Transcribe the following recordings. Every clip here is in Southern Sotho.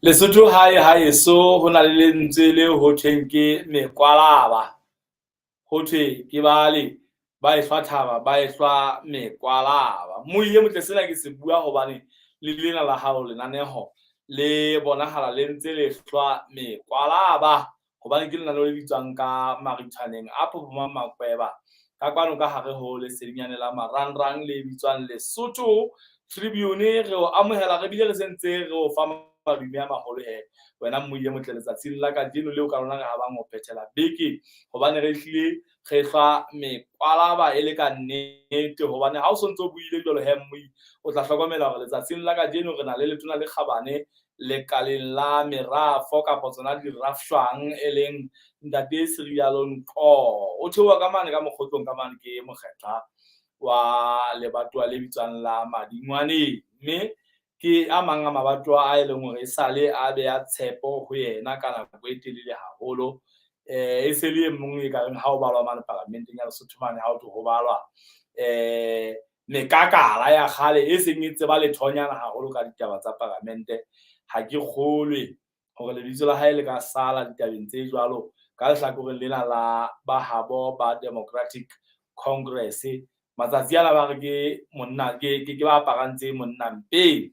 Lesotho hae haeso ho na le lentswe le ho thweng ke mekwalaba. Ho thwe ke bale ba ehlwa thaba ba ehlwa mekwalaba. Moi e motle, sena ke se bua hobane le lena la hao lenaneho le bonahala le ntse le hlwa mekwalaba, hobane ke lenaneo le bitswang ka Marithwaneng a Phophomang Makweba ka kwano ka hare ho lesedinyane la marangrang le bitswang Lesotho Tribune. Re o amohela, re bile re sentse re o fa madume a maholo he wena moi e motle letsatsing la kajeno leo ka lona re habang ho phethela beke, hobane re hlile re hlwa mekwalaba e le ka nnete. Hobane ha o sontso o buile jwalo he moi, o tla hlokomela hore letsatsing la kajeno re na le letona le kgabane lekaleng la merafo kapa tsona dirafshwang, e leng ntate Serialo Nqo. O theoha ka mane ka mokgotlong ka mane ke mokgethwa wa lebatowa le bitswang la Madingwaneng, mme ke a mang a mabatowa a e leng hore e sale a beha tshepo ho yena ka nako e telele haholo. E se le e mong e kareng ha o balwa mane paramenteng ya Lesotho mane, ha o thwe ho balwa mekakala ya kgale e seng e tseba lethonyana haholo ka ditaba tsa paramente, ha ke kgolwe hore lebitso la hae le ka sala ditabeng tse jwalo ka lehlakoreng lena la bahabo ba Democratic Congress. Matsatsi ana ba re ke monna ke ba aparang tse monna mpeng,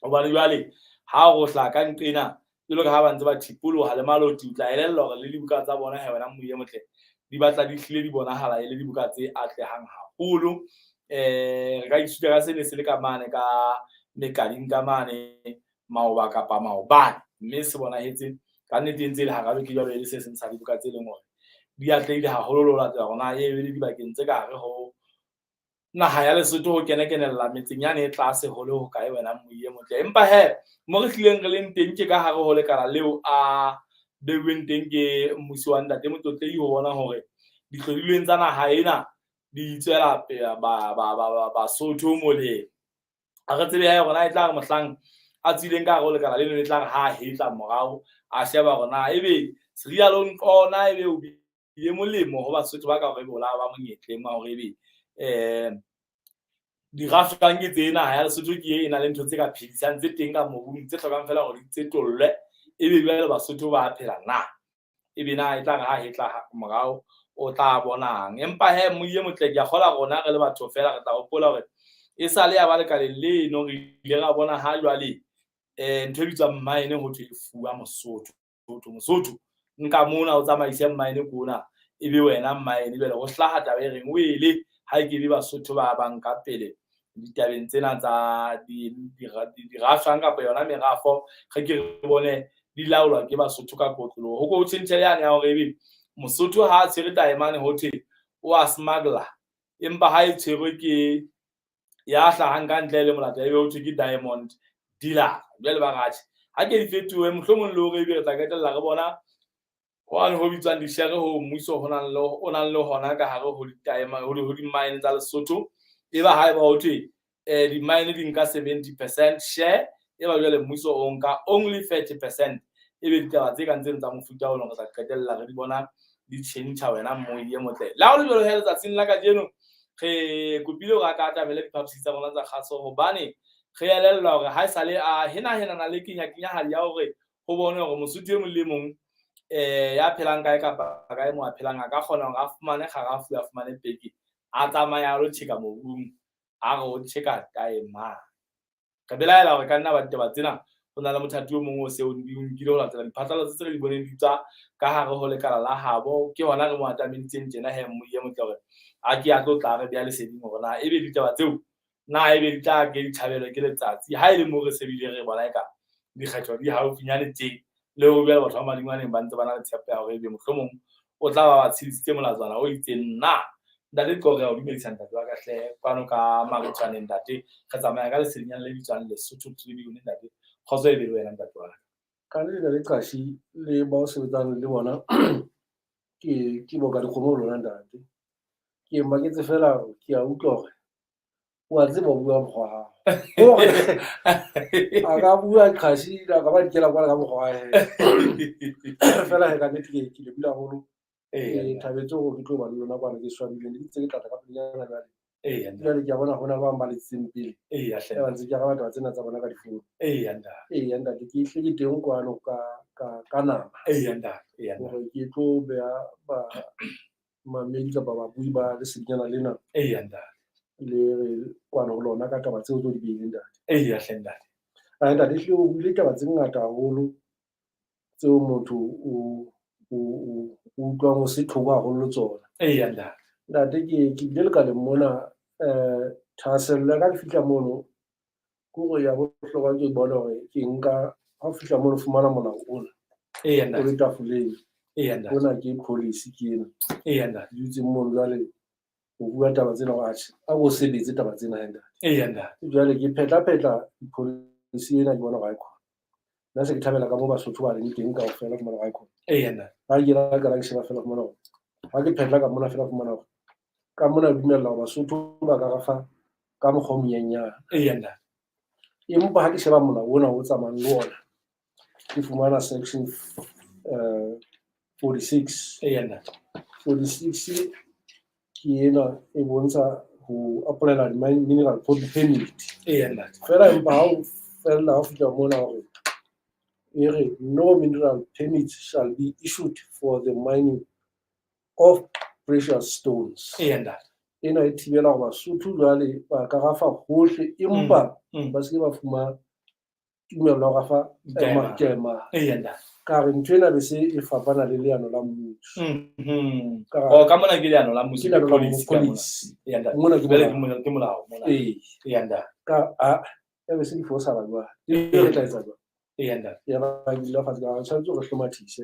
hobane jwale ha o hlaha ka nqena jwalo ka ha ba ntse ba thipoloha le maloti, o tla elellwa hore le dibuka tsa bona he wena moi e motle di batla di hlile di bonahala e le dibuka tse atlehang haholo. Re ka ithuta ka sene se le ka mane ka mekading ka mane maoba kapa maobane, mme se bonahetse ka nnete e ntse e le hara beke jwalo, e le se seng sa dibuka tse leng hore di atlehile haholo le ho latela hore na e le dibakeng tse ka hare ho naha ya Lesotho ho kene-kenella metseng yane e tlase ho le hokae wena moi e motle. Empa he mo re hlileng re leng teng ke ka hare ho lekala leo a beuweng teng ke mmusi wa ntate Motlotlehi ho bona hore dihlodilweng tsa naha ena di tswela Basotho molemo. Ha re tsebe ya rona e tla re mohlang a tswileng ka hare ho lekala leno, le tla re ha hetla morao a sheba hore na ebe Serialo Nqo na ebe o bile molemo ho Basotho ba ka hore ebe o la ba monyetleng wa hore ebe dirafshwang ke tse naha ya Lesotho ke e na le ntho tse ka phedisang tse teng ka mobung tse hlokang feela hore di tsetollwe, ebe jwale Basotho ba phela na, ebe na e tla re ha hetla morao o tla bonang. Empa he moi e motle, ke a kgola rona re le batho feela re tla hopola hore e sale ya ba lekaleng leno re ile ra bona ha jwale ntho e bitswang mine ho thwe e fuwa Mosotho. Mosotho nka mona o tsamaise mine kona ebe wena mine. Jwale ho hlaha taba e reng wele ha ke be Basotho ba bang ka pele ditabeng tsena tsa dirafshwang kapa yona merafo, re ke re bone di laolwa ke Basotho ka kotloloho. Ho ko tjhentjhe yane ya hore ebe Mosotho ha a tshwere taemane ho thwe o a smuggler, empa ha e tshwerwe ke ya hlahang ka ntle le molata ebe ho thwe ke diamond dealer. Jwale ba re atjhe ha ke di fetohe, mohlomong le hore ebe re tla qetella re bona hwane ho bitswang dishere ho mmuso ho nang le o nang le hona ka hare ho ditaema ho di-mine tsa Lesotho. Eba haeba ho thwe di-mine di nka 70% share, eba jwale mmuso o nka only 30%, ebe ditaba tse kang tseno tsa mofuta ono re tla qetella re di bona di tjhentjha wena moi e motle. Le ha ho le jwalo he, letsatsing la kajeno re kopile hore a ka atamele diphaposi tsa rona tsa kgaso, hobane re elellwa hore ha e sale a henahenana le kenyakenyahadi ya hore ho bone hore Mosotho e mong le mong ya phelang kae kapa kae mo a phelang a ka kgona hore a fumane kgarafu, a fumane peke, a tsamaye a lo tjheka mobung, a re o tjheka taemane. Re belaela hore ka nna ba ditaba tsena ho na le mothati o mong o se o nkile ho latela diphatlalatso tse re di boneng di tswa ka hare ho lekala la habo. Ke hona re mo atameditseng tjena he moi e motle hore a ke a tlo tla re beha leseding hore na ebe ditaba tseo na ebe di tla ke di tjhabelwe ke letsatsi, ha e le mo re se bile re bona eka dikgetho di haufinyane tje, le hore jwale batho ba Madingwaneng ba ntse ba na le tshepo ya hore ebe mohlomong o tla ba ba tshedisitse molatswana o itseng na. Ntate Qo, re a o dumedisa ntate wa ka hle kwano ka Marutshwaneng ntate, re tsamaya ka lesedinyana le bitswang Lesotho Tribune ntate, kgotso e be le wena ntate wa ka. Ka le le Qashi le bao sebetsang le bona ke boka dikgomo ho lona ntate. Ke maketse fela ke a utlwa hore o a tseba ho bua mokgwa wa hao. Hore a ka bua Qashi a ka ba dikela kwana ka mokgwa wa hae. Fela he ka nnete ke lebohile haholo. Ke thabetse hore ke tlo ba le lona kwana, ke swabile ne ke ntse ke tlatla ka pelenyana jwale. Eya ntate. Jwale ke a bona hona le ba bang ba letsitseng pele. Eya hle. Ya ba ntse ke araba taba tsena tsa bona ka difounu. Eya ntate. Eya ntate, ke hle ke teng kwano ka nama. Eya ntate. Eya ntate. Hore ke tlo beha ba mamedi kapa babui ba lesedinyana lena. Eya ntate. Le re kwano ho lona ka taba tseo tse o di beileng ntate. Eya hle ntate. Ae ntate, ehlile o buile taba tse ngata haholo tseo motho o utlwang o se thoko haholo le tsona. Eya ntate. Ntate, ke bile lekaleng mona, thahasello ya ka ke fihla mono ke hore ya bohlokwa ke bona hore ke nka ha o fihla mono o fumana molao ona. Eya ntate. O le tafoleng. Eya ntate. Ona ke policy ke ena. Eya ntate. Ke dutse mono jwale ho bua taba tsena hore atjhe, a ko sebetse taba tsena he ntate. Eya ntate. Jwale ke phetla-phetla policy ena ke bona hore ha e khona. Nna se ke thabela ka moo Basotho ba leng teng kaofela ke bona hore ha e khona. Eya ntate. Ha ke la qala ke sheba fela fumana hore ha ke phetla ka mona fela fumana hore ka mona dumella hore Basotho ba ka rafa ka mokgwa o monyenyane. Eya ntate. Empa ha ke sheba molao ona o tsamayang le ona, ke fumana section 46. Eya ntate. 46 ke ena e bontsha ho applyela mineral permit. Eya ntate. Fela empa ha o fella ha o fihla mona hore e re no mineral permits shall be issued for the mining of precious stones. Eya ntate. Ena e thibela hore Basotho jwale ba ka rafa hohle empa ba se ke ba fumana tumello ya ho rafa Ditaemane. Eya ntate. Ka re ntho ena be se e fapana le leano la mmuso. Ka Oh, ka mona ke leano la mmuso, Ke leano ke la policy ka mona. policy. Eya ntate. Mona ke Jwale molao. ke molao mona. Ee. Eya ntate. Ka a ya be se di fosala jwale. E re tla etsa jwang? Eya ntate. Ya ba ke dula fatshe ka re tshwanetse hore re hlomathise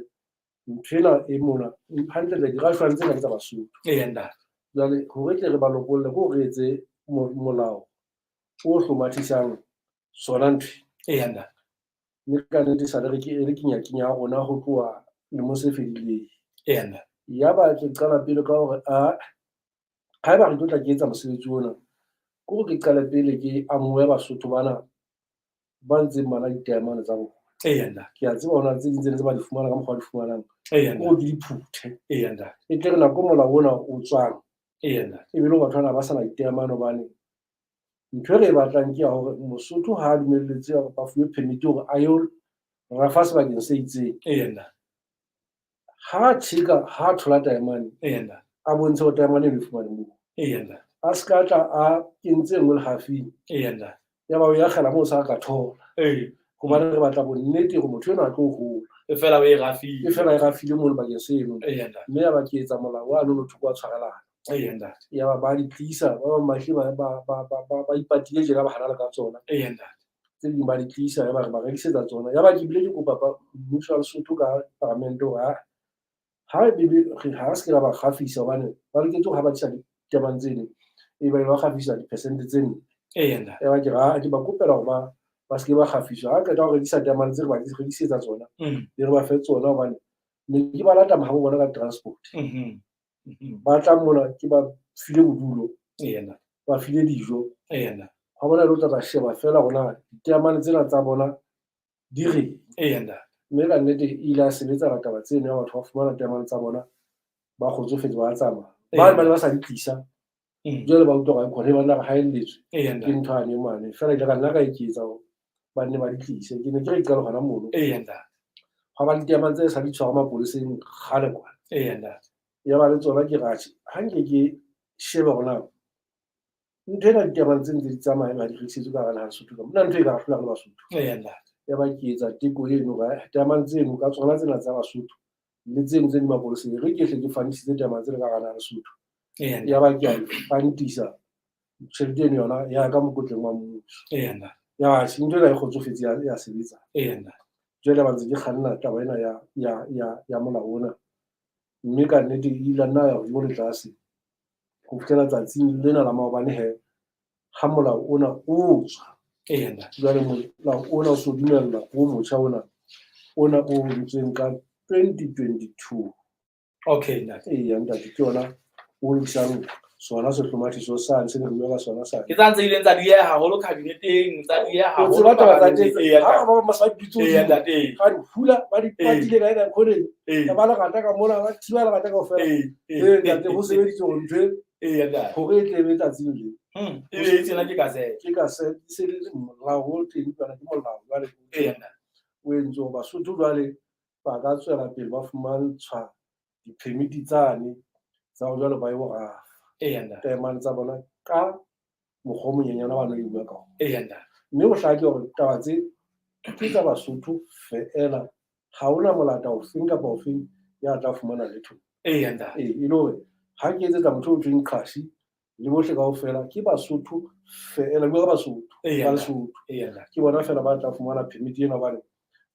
ntho ena e mona hantle tle dirashwang tsena ke tsa Basotho. Eya ntate. Jwale hore tle re ba lokolle ke hore re etse molao o hlomathisang sona ntho. Eya ntate. Mme ka nnete sale re ke e le kinyakinya ya rona ho tloha lemong se fedileng. Eya ntate. Yaba ke qala pele ka hore a haeba re tlo tla ke etsa mosebetsi ona, ke hore ke qale pele ke amohe Basotho bana ba ntseng bana ditaemane tsa bona. Eya ntate. Ke a tseba hona tse ding tse ntse ba di fumana ka mokgwa ba di fumanang. Eya Ke hore ke di phuthe. Eya ntate. E tle re nako molao ona o tswang. Eya ntate. E be le batho bana ba sa na ditaemane hobane ntho e re e batlang ke ya hore Mosotho ha a dumelletse hore ba fuwe permit hore a yo rafa sebakeng se itseng. Eya ntate. Ha tjheka, ha thola taemane, Eya ntate. a bontshe hore taemane eno e fumane moo. Eya ntate. A ska tla a kentse e nngwe lehafing. Eya ntate. Ya ba o ya kgela moo sa ka thola. Ee. Hobane re batla bonnete hore motho enwa a tlo hola. E fela o e rafile. E fela e rafile mono bakeng seno. Eya ntate. Mme ya ba ke etsa molao wa no thoko wa tshwarelana. Eya ntate. Ya ba ba di tlisa, ba bang ba hlile ba ipatile tjena ba hana le ka tsona. Eya ntate. Tse ding ba di tlisa, ya ba re ba rekisetsa tsona. Ya ba ke bile ke kopa mmuso wa Lesotho ka paramente hore ha bebe re ha se ke ra ba kgafisa hobane ba loketse hore ha ba tlisa ditabang tseno, e ba ba kgafisa di-percent tse nne. Eya ntate. Ya ba ke ra ke ba kopela hore ba se ke ba kgafiswa. Ha qeta ho rekisa ditamane tse re ba rekisetsa tsona, e re ba fe tsona hobane ne ke ba lata mahabo bona ka transport. Ba tla mona ke ba file bodulo, Eya ntate. ba file dijo. Eya ntate. Ha bona le tla sheba fela hore na ditaemane tsena tsa bona di reng. Eya ntate. Mme ka nnete e ile ya sebetsa ka taba tseno ya batho ba fumana taemane tsa bona ba kgotsofetse ba tsamaya. Ba ne ba sa di tlisa. Jwale ba utlwa hore ba nna re haelletswe Eya ke ntate. ntho yane mane. Fela ile ka nna ka eketsa hore ba nne ba di tlise. Ke ne ke re qala hona mono. Eya ntate. Ha ba ditaemane tse sa di tshwara mapoleseng kgale kwana. Eya ntate. Ya ba le tsona ke re atjhe, ha nke ke shebe hore na ntho ena ditaemane tse ntse di tsamaya ba di rekisetswe ka hara naha Lesotho ka mona, ntho e ka re hlola re le Basotho. Eya ntate. Ya ba ke etsa teko eno hore taemane tseno ka tsona tsena tsa Basotho le tseno tse di mapoleseng, re ke hle ke fantisitse taemane tsena ka hara naha Lesotho. Eya ntate. Ya ba ke a di fantisa tjhelete eno yona ya ka mokotleng wa mmuso. Eya ntate. Ya ba ntho ena e kgotsofetse ya sebetsa. Eya ntate. Jwale ba ntse ke kganna taba ena ya molao ona. Mme ka nnete e ile nna ya hodimo le tlase ho fihlela tsatsing lena la maobane he ha molao ona o tswa. Eya ntate. Jwale molao ona o so dumella o motjha ona ona o entsweng ka 2022. Okay ntate. Eya ntate, ke yona o lokisang sona sehlomathiso sane se ne re bua ka sona sane. Ke tsa ntse ileng tsa dieha haholo kabineteng, tsa dieha O haholo tseba taba tsa parlamenteng. teng. Eya Ha ntate. ba ba sa di bitse Eya hodimo. ntate. Ba di hula, ba di Ee. patile kae kae khoneng. Ee. Ba lerata ka mona, ba thiba lerata kaofela. Ee, Ee, ntate, ho sebeditswe hore ntho e Eya ntate. Hore e tle e be tsatsing le. E be e tjena ke gazette. Ke gazette, e se le molao o teng jwale, ke molao jwale. Eya ntate. O entse hore Basotho jwale ba ka tswela pele ba fumantshwa di-permit tsane tsa hore jwale ba yo rafa. Eya ntate. Taemane tsa bona ka mokgwa o monyenyane wa no e bua ka ona. Eya ntate. Mme ho hlake hore taba tse ke tsa Basotho feela, ha hona molata ofeng kapa ofeng ya tla fumana letho. Eya ntate. Ee, e le hore ha ke etsetsa motho o thweng Qhashi le bohle kaofela ke Basotho feela, bua ka Basotho, Eya ba ntate. Lesotho. Eya ntate. Ke bona feela ba tla fumana permit ena hobane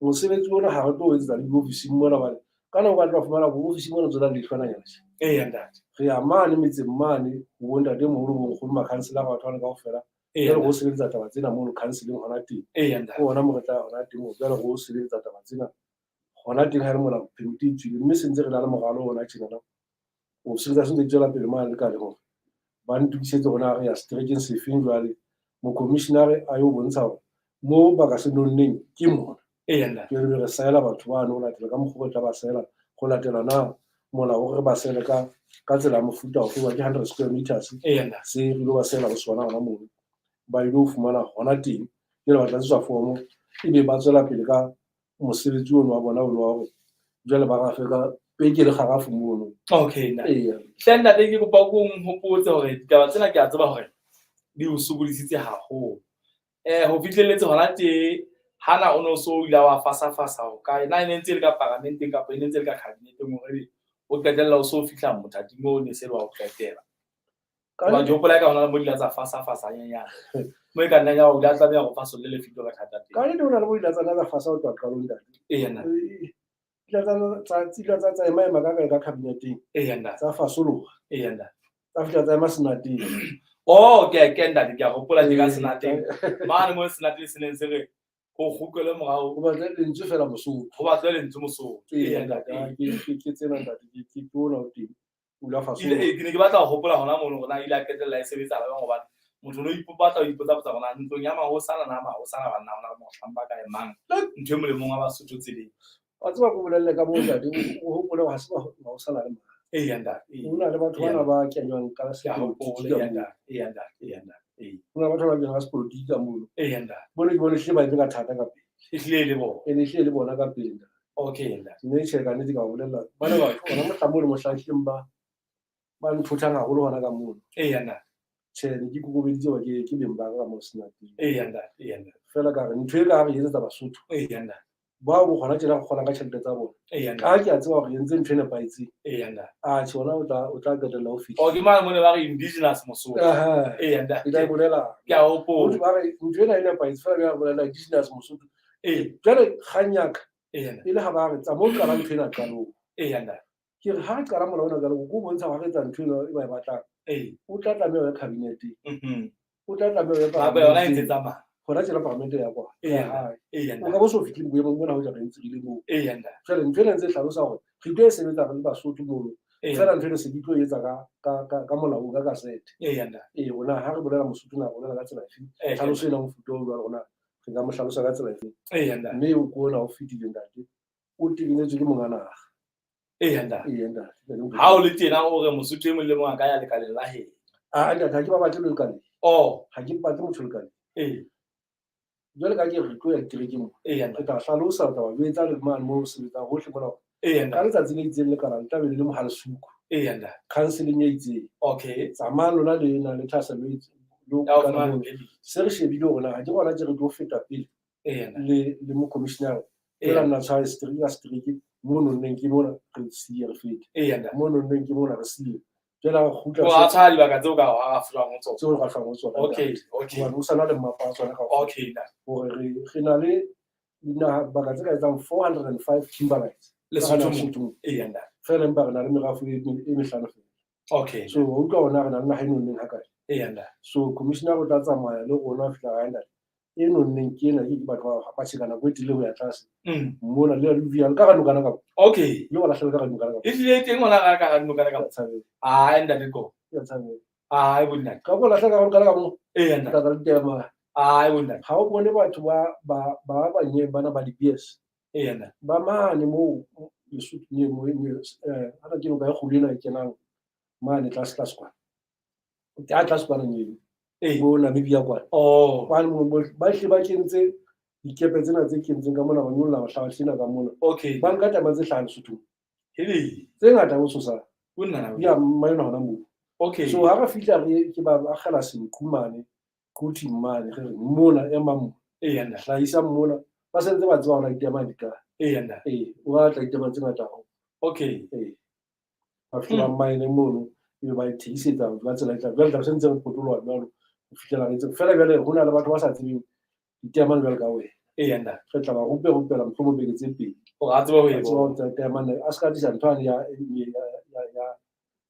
mosebetsi ona ha re tlo o etsetsa le diofising mona hobane ka nako ba tla fumana bo ofising mona tsona lehlwananyana. Eya ntate. Re ya mane metseng mane ho bontate moholo bo nkgono makhanselara batho bana kaofela. Eya Jwale re o ntate. sebeletsa taba tsena mono council-eng hona teng. Eya ntate. Ke hona moo re tla hona teng hore jwale re o sebeletsa taba tsena hona teng ha re mona permit e tswile mme se ntse re na le moralo ona tjenana. O sebetsa se ntse di tswela pele mane lekaleng hore ba ntokisetse hore na re ya seterekeng sefeng jwale. Mokomishinare a yo bontsha hore moo baka se nonneng ke mona. Eya ntate. Jwale re saela batho bano ho latela ka mokgwa o re tla ba saela ho latela na molao o re ba saele ka tsela ya mofuta ofe wa ke 100 square meters. Eya ntate. Se re ilo ba saela ho sona hona mono. Ba ilo fumana hona teng. Jwale ba tlatsetswa formo ebe ba tswela pele ka mosebetsi ono wa bona ono wa hore jwale ba rafe ka peke le kgarafu mono. Okay ntate. Eya. Hle ntate ke kopa o nhopotse hore ditaba tsena ke a tseba hore di o sokodisitse haholo. Ho fihlelletse hona tje hana o no so ile wa fasa-fasa ho kae? Na e ne ntse e le ka paramenteng kapa e ne ntse e le ka kabineteng hore o qetella o so fihla mothating oo ne se le wa ho qetela? Hoba ke hopola eka hona le mo di la tsa fasa-fasa hanyenyane. Mo e ka nnang ya o ile a tlameha hore o fasolle lefito ka thata teng. Ka nnete ho na le mo di la tsana tsa fasa ho tloha qalong ntate. Eya ntate. Di la tsa ema-ema ka kae ka kabineteng. Eya ntate. Tsa fasoloha. Eya ntate. Tsa fihla tsa ema senateng. Oh, ke ntate, ke a hopola ke ka senateng. Mane mo senateng se neng se re ho kgutlelwe morao. Ho batle lentswe fela Mosotho. Ho batle lentswe Mosotho. Eya Eya ntate, ntate. ke tsena ntate, ke ona o teng. O la fasoloha. Ke ne ke batla ho hopola hona mono hore na ile a qetella e sebetsa jwang hobane motho o no ipotsa ho ipotsa potsa hore na ntlong ya mahosana na mahosana banna hona le mohlang ba ka emang ntho e molemong wa Basotho tseleng. Wa tseba ke o bolelle ka moo ntate, o hopole hore ha se mahosana le mang. Eya ntate, ee. Ho na le batho bana ba kenywang ka Ke a sepolotiki hopola, ka eya moo. ntate, eya ntate, eya ntate, ee. Ho na le batho ba kenywang ka sepolotiki ka mono. Eya ntate. Bone ke bone ehlile ba eme ka thata ka pele. Ehlile e le bona. E ne ehlile e le bona ka pele ntate. Okay ntate. Mme tjhe ka nnete ka o bolella, bana batho hona mohlang moo le mohlang ehlileng ba nthothang haholo hona ka mono. Eya ntate. Tjhe, ne ke ikokobeditse hoba ke beng ba ka ka moo senateng. Eya ntate, eya ntate. Feela ka re ntho e ka re etsetsa Basotho. Eya ntate. Bao bo kgona tjena go kgona ka tjhelete tsa bona. Eya ntate. Ka ha ke a tseba hore entse ntho e nepahetseng. Eya ntate. A tjhe, ona o tla qetella o fihle. Oh, ke mane mo ne ba re indigenous Mosotho. Aha. Eya ntate. Ke tla e bolela. Ke a hopola. Motho ba re ntho ena e nepahetse feela ba bolela indigenous Mosotho. Ee. Jwale kgang ya ka Eya ntate. e le ha ba re tsa mo qala ntho ena qalong. Eya ntate. Ke re ha re qala molao ona qalong, ko bontsha hore re etsa ntho ena e ba e batlang. Ee. O tla tlameha ho ya kabineteng. O tla tlameha ho ya Nako yona e ntse paramenteng. tsamaya. Hona tjena paramente ya kwa. Eya Ya hae. Eya O ka bo so fihle boemong bona hoja re ntse re le moo. Eya ntate. Jwale ntho ena ntse e hlalosa hore re tlo e sebetsa re le Basotho mono. Eya. Feela ntho ena se ke tlo e etsa ka molao, ka gazette. Eya ntate. Ee, rona ha re bolela Mosotho na re bolela ka tsela efe? Eya. Tlhaloso ena mofuta o jwalo rona re ka mo hlalosa ka tsela efe? Eya ntate. Mme o ko ona o fetile ntate. O tekenetswe ke monga naha. Eya ntate. Eya ntate. Ha o le tjena o re Mosotho e mong le mong a ka ya lekaleng la heno. Ah, ntate, ha ke ba batle lekaleng. Oh. Ha ke batle motho lekaleng. Ee. Jwale ka ke re tlo ya diterekeng mo. Eya ntate. Re tla hlalosa, re tla ba jwetsa le mane moo o sebetsang hohle mona. Eya ntate. Ka letsatsi le itseng lekala le tla be le le Mohalesuku. Eya ntate. Counseling e itseng. Okay. Tsamayang lona le na le thahasello e itseng. Lo Ya ho bokana fumana mono. permit. Se re shebile hore na ha ke gona tje re tlo feta pele. Eya ntate. Le mokomishinara. Eya. Feela nna tshware setereke ka setereke, mono nneng ke mona re siye re fete. Eya ntate. Mono nneng ke mona re siye. Jwale ha re kgutla O a tshwara dibaka tseo ka ho arafjwang ho tsona. Tseo re rafang ho tsona. Okay, okay. Hobane ho sa na le mmapa wa tsona kaofela. Okay, ntate. Hore re na le dinaha baka tse ka etsang 405 kimberlites. Lesotho mo. Lesotho mo. Eya ntate. Feela empa re na le merafo e mehlano feela. Okay. So wa utlwa hore na re na le naha e nonneng hakae. Eya ntate. So commissioner o tla tsamaya le rona ho fihla kae ntate. E nonneng ke ena ke batho ba tjheka nako e telele ho ya tlase. Mona le alluvial ka hara nokana ka. Okay. Le wa lahlela ka hara nokana ka. Ehlile e teng hona ka hara nokana ka. Ya tshabela. Ah, ntate ko. Ya tshabela. Ah, bo ntate. Ka bo lahlela ka hara nokana ka mo. Eya ntate. Ka tla ditema. Ah, bo ntate. Ha o bone batho ba banyeng bana ba di-beers. Eya ntate. Ba mane moo Lesotho ne mo ne ha ke noka e kgolo ena e kenang mane tlase tlase kwana. A tlase kwana eo. Ee. Bo Namibia kwana. Oh. Bane ba hle ba kentse dikepe tsena tse kentseng ka mona, ba nyolla mahlabahlena ka mona. Okay. Ba nka taba tse hlahang Lesothong. Hele. Tse ngata bo tshosa. O nna. Di a mmaena hona moo. Okay. So ha re fihla re ke ba akgela senku mane, quoting mane, re re mona emang mo. Eya nna. Hlahisang mona. Ba sentse ba tseba hore ditemane di kae. Eya nna. Ee, o batla ditemane tse ngata haholo. Okay. Ee. Ba fihla ba mine mono, ebe ba e thekisetsa ba tsela e tla. Jwale tla se ntse re potoloha jwalo ho fihlela re etse. Feela jwale ho na le batho ba sa tsebeng ditemane jwalo ka wena. Eya nna. Re tla ba rupela mohlomong beke tse pedi. Hore a tsebe ho e A tsebe bona. ho temane, a se ka tlisa ntho yane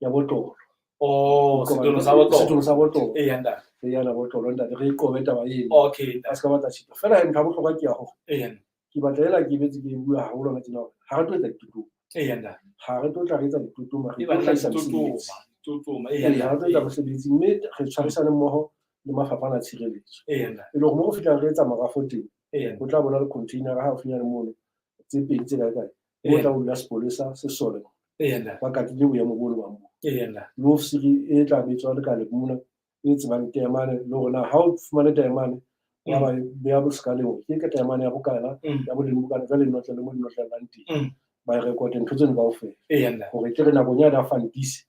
ya botlolo. Oh, setolo sa botlolo. Setolo sa botlolo. Eya nna. Re yana botlolo ntate, re e qobe taba eno. Okay. A se ka batla tshito. Feela ntho ya bohlokwa ke ya hore Eya nna. ke batla ela ke betse ke bua haholo ka tsena hore ha re tlo etsa ditutuma. Eya nna. Ha re tlo tla re etsa ditutuma, re E tlo batla hlahisa ditutuma, mesebetsi. ditutuma. Ee, Eya nna. ha re tlo etsa mosebetsi mme re tshwarisane mmoho le mafapha ana a tshireletso. Eya nna. E le hore mo re fihlang re etsa marafo teng, Eya nna. ho tla bona le container-a haufinyane mono tse pedi tse kae kae. Eya. Mo tla ho dula sepolesa, sesole. Eya nna. Ba katile boemo bono ba moo. Eya nna. Le ofisiri e tla betswa le ka le mona e tsebang taemane le hore na ha o fumane taemane ba ba beha boskaleng ke ka taemane ya bokana ya boleng bokana jwale notlele mo dinotlelang teng ba e rekote ntho tseno kaofela Eya nna. hore ke re nakong ya da fantisi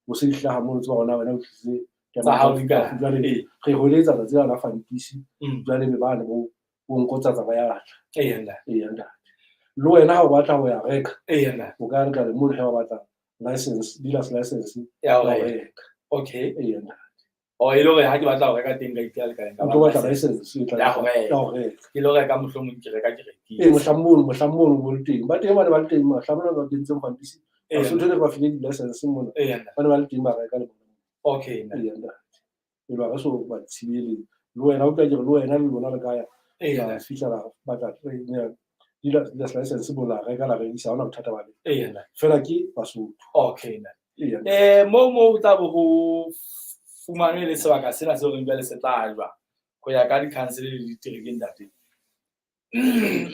o se di hlaha mono tseba hore na wena o tlisitse Tsa hao di kae? jwale Ee. re holetsa tsatsi la fantisi jwale be bane bo bo nkotsatsa ba ya tla. Eya nna. Eya ntate. Le wena ha o batla ho ya reka Eya nna. o ka reka le mono ha o batla license, dealer's license Ya ho ya ho reka. reka. Okay. Eya ntate. Oh, e le hore ha ke batla ho reka teng ka itea lekaleng ka O tlo ba batla license. license e tla Ya ho reka. ya ho reka. Ke lo reka mohlomong ke reka ke rekile. Ee, mohlang mono bo le teng. Ba teng ba ne ba le teng, mohlang mono ba kentseng fantisi. Eya. Basotho ne ba file di-license mona. Eya nna. Ba ne ba le teng ba reka le bona. Okay nna. Eya ntate. E ba re so ba thibele. Le wena o tla ke re le wena le lona le ka ya. Eya La nna. fihla la batla dealer's license bo la reka la rekisa, ha hona bothata ba letho. Eya nna. Feela ke Basotho. Okay nna. Eya nna. Mo tla bo ho fumanwe le sebaka sena seo reng jwale se tla jwa ho ya ka di-council le ditereke ntate.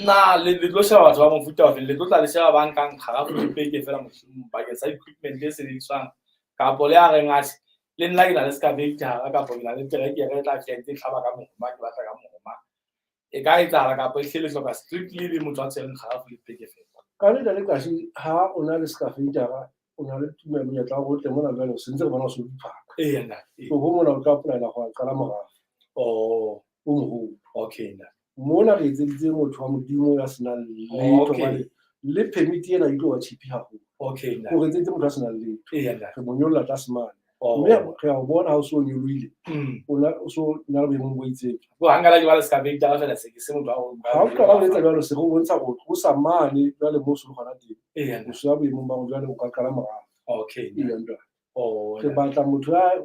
Na le tlo sheba batho ba mofuta ofe? Le tlo tla le sheba ba nkang kgarafu le peke fela mohlomong bakeng sa equipment e sebediswang kapo le a reng atjhe le nna ke na le excavator kapo ke na le terekere e tla fihla e ntse e hlaba ka mohoma, ke batla ka mohoma. E ka etsahala kapo e hlile hloka strictly le motho a tshwereng kgarafu le peke fela. Ka le le kasi ha o na le excavator o na le tumelo monyetla wa hore o tle mona jwale o sentse re bona o se o diphaka. Eya nna. Ee. So ho mona o tla apply-ela ho qala morafo. Oh. O moholo. Okay nna. Mona re etseditse motho wa Modimo ya senang letho Okay. hobane le permit ena e tlo ba cheap haholo. Okay nna. O re etseditse motho a senang letho. Eya nna. Re mo nyolla tlase mane. Oh. Mme re a o bona ha o so nyolohile. O na o so na le boemong bo itseng. Bo ha nka la ke ba le excavator fela se ke se motho wa ho Ha o qala ho etsa jwalo se re o bontsha hore o sa mane jwale mo o so le hona teng. Eya nna. O so ya boemong ba hore jwale o ka qala morafo. Okay. Eya nna. Oh. Re batla motho a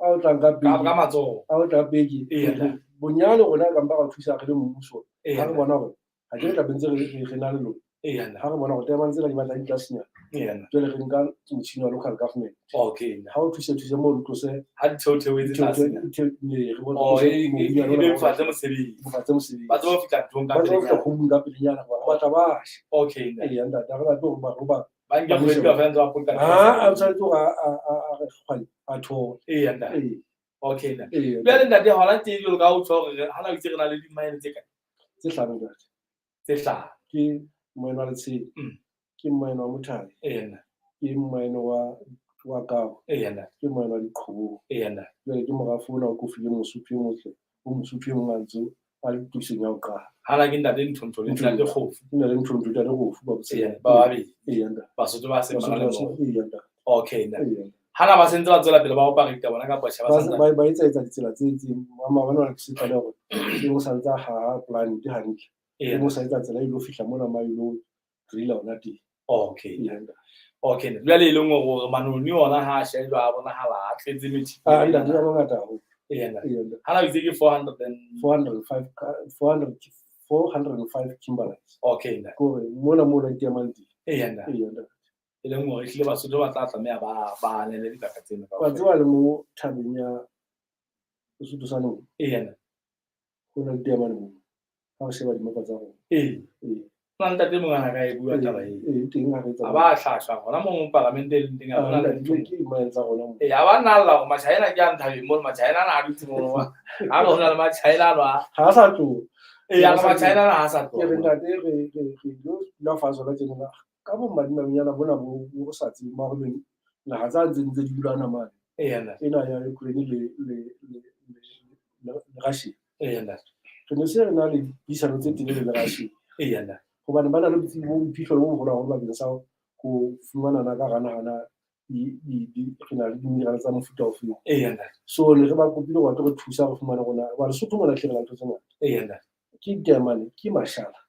o tlang ka pele. Ka matsoho. A o tlang pele. Eya nna. Bonyane rona ka mpa ra thusa re le mmuso. Eya Ha re nna. bona hore ha ke re tla bentse re na le lona. Eya nna. Ha re bona hore taemane tsena di batla di tlasenyana. Eya nna. Jwale re nka motjhini wa local government. Okay nna. Ha o thuse moo re tlose Ha di theotheoetse tlase. Re bone Oh, tlose e mobu e nyana be fatshe mosebetsi. Fatshe mosebetsi. Ba tsebe ho fihla nthong ka Ba tsebe ho fihla pelenyana. kgobung ka pelenyana hobane ba batla ba she. Okay nna. Eya ntate, ha re batle hore ba roba Ba nke kgwedi kaofela ntse ba pota. Ha, a tshwanetse hore a re kgwai, a thole. Eya nna. Ee. Okay nna. Ee. Jwale ntate hona teng jwalo ka ha o tjho hore ha na o itse re na le di-mine tse kae? Tse hlano ntate. Tse hlano. Ke moeno wa Letsheng. Ke moeno wa Mothabe. Eya nna. Ke moeno wa Kabo. Eya nna. Ke moeno wa Diqhobong. Eya nna. Jwale ke morafo ona o ko fileng Mosotho e motle, o Mosotho e mong a ntse a le tokisong ya ho qala. Hana ke ntate Nthontho le ntate Kgofu. Ntate Nthontho, ntate Kgofu ba botshela. Eya, ba babedi. Eya ntate. Basotho ba seng ba na le Basotho ba bona. seng, eya ntate. Okay ntate. Eya. Hana ba sentse ba tswela pele ba operate bona kapa tjhe ba Ba santse ba etsa etsa ditsela tse itseng. Mama bana ba se tlale hore e mo santse a haha plant hantle. Eya. E mo sa etsa tsela e lo fihla mona ma ilo drilla hona teng. Okay. Eya ntate. Okay. Jwale e leng hore manoni ona ha a shejwa a bonahala a tletse metjhini. Ah, ntate, a mangata haholo. Eya ntate. Eya ntate. Hana o itse ke four hundred and Four hundred and five four hundred, 405 kimberlites. Okay ntate. Ke hore mona mo la diamante teng. Eya ntate. Eya ntate. E leng hore ehlile Basotho ba tla tlameha ba anele dibaka tsena Wa kaofela. tseba le mo thabeng ya Lesotho sa Nong. Eya ntate. Ho na le diamane moo. Ha o sheba dimapa tsa rona. Ee. Ee. Na ntate mongana ka e bua taba e. Ee, teng ha re A ba hlashwa hona mo palamente e leng teng a Ah, bona le ntate, ntho. ke di-mine tsa rona mo. Ee, a ba nna lla hore Machina ke a nthabeng mono, Machina ana a dutse mono. Ha re ho na le Machina ano a. Ha a sa tloha. Ee, a re Machina ana ha a sa Ke re tloha. ntate re ilo dula fatshe hona tjenana ka bomadimabenyana bona bo sa tsebeng ba hore naha tsa ntse ntse di dulana mane. Ee, ntate. Ena ya Ukraine le Russia. Ee, ntate. Re ne se re na le dipuisano tse telele le Russia. Ee, ntate. Hobane ba na le botsebi bo boiphihlelo bo boholo haholo bakeng sa ho fumanana ka hara naha na re na le di-mineral tsa mofuta ofeng. Ee, ntate. So ne re ba kopile hore ba tlo re thusa re fumane rona hobane Lesotho mona hle re na le ntho tse ngata. Ee, ntate. Ke ditaemane, ke mashala.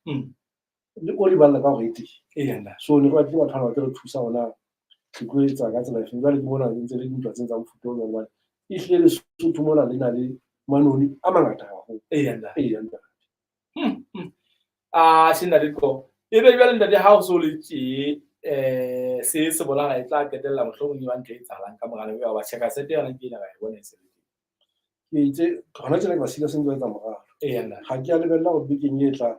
Le oli ba lla ka hore e teng. Ee, ntate. So ne re batlile batho bana ba tlo re thusa hore na re tlo etsa ka tsela efeng. Jwale ke mona ntse le dintwa tsena tsa mofuta o jwalo hobane ehlile Lesotho mona le na le manoni a mangata haholo. Ee, ntate. Ee, ntate. Ah, se ntate Qo. Ebe jwale ntate ha o so le tje se se bonahala e tla qetella mohlomong e ba ntho e etsahalang ka mora nako ya hoba tjhe kasete yona ke ena ra e bona e se le teng. Ke itse hona tjena ke ba sila se ntse ba etsa moralo. Ee, ntate. Ha ke a lebella hore bekeng e tlang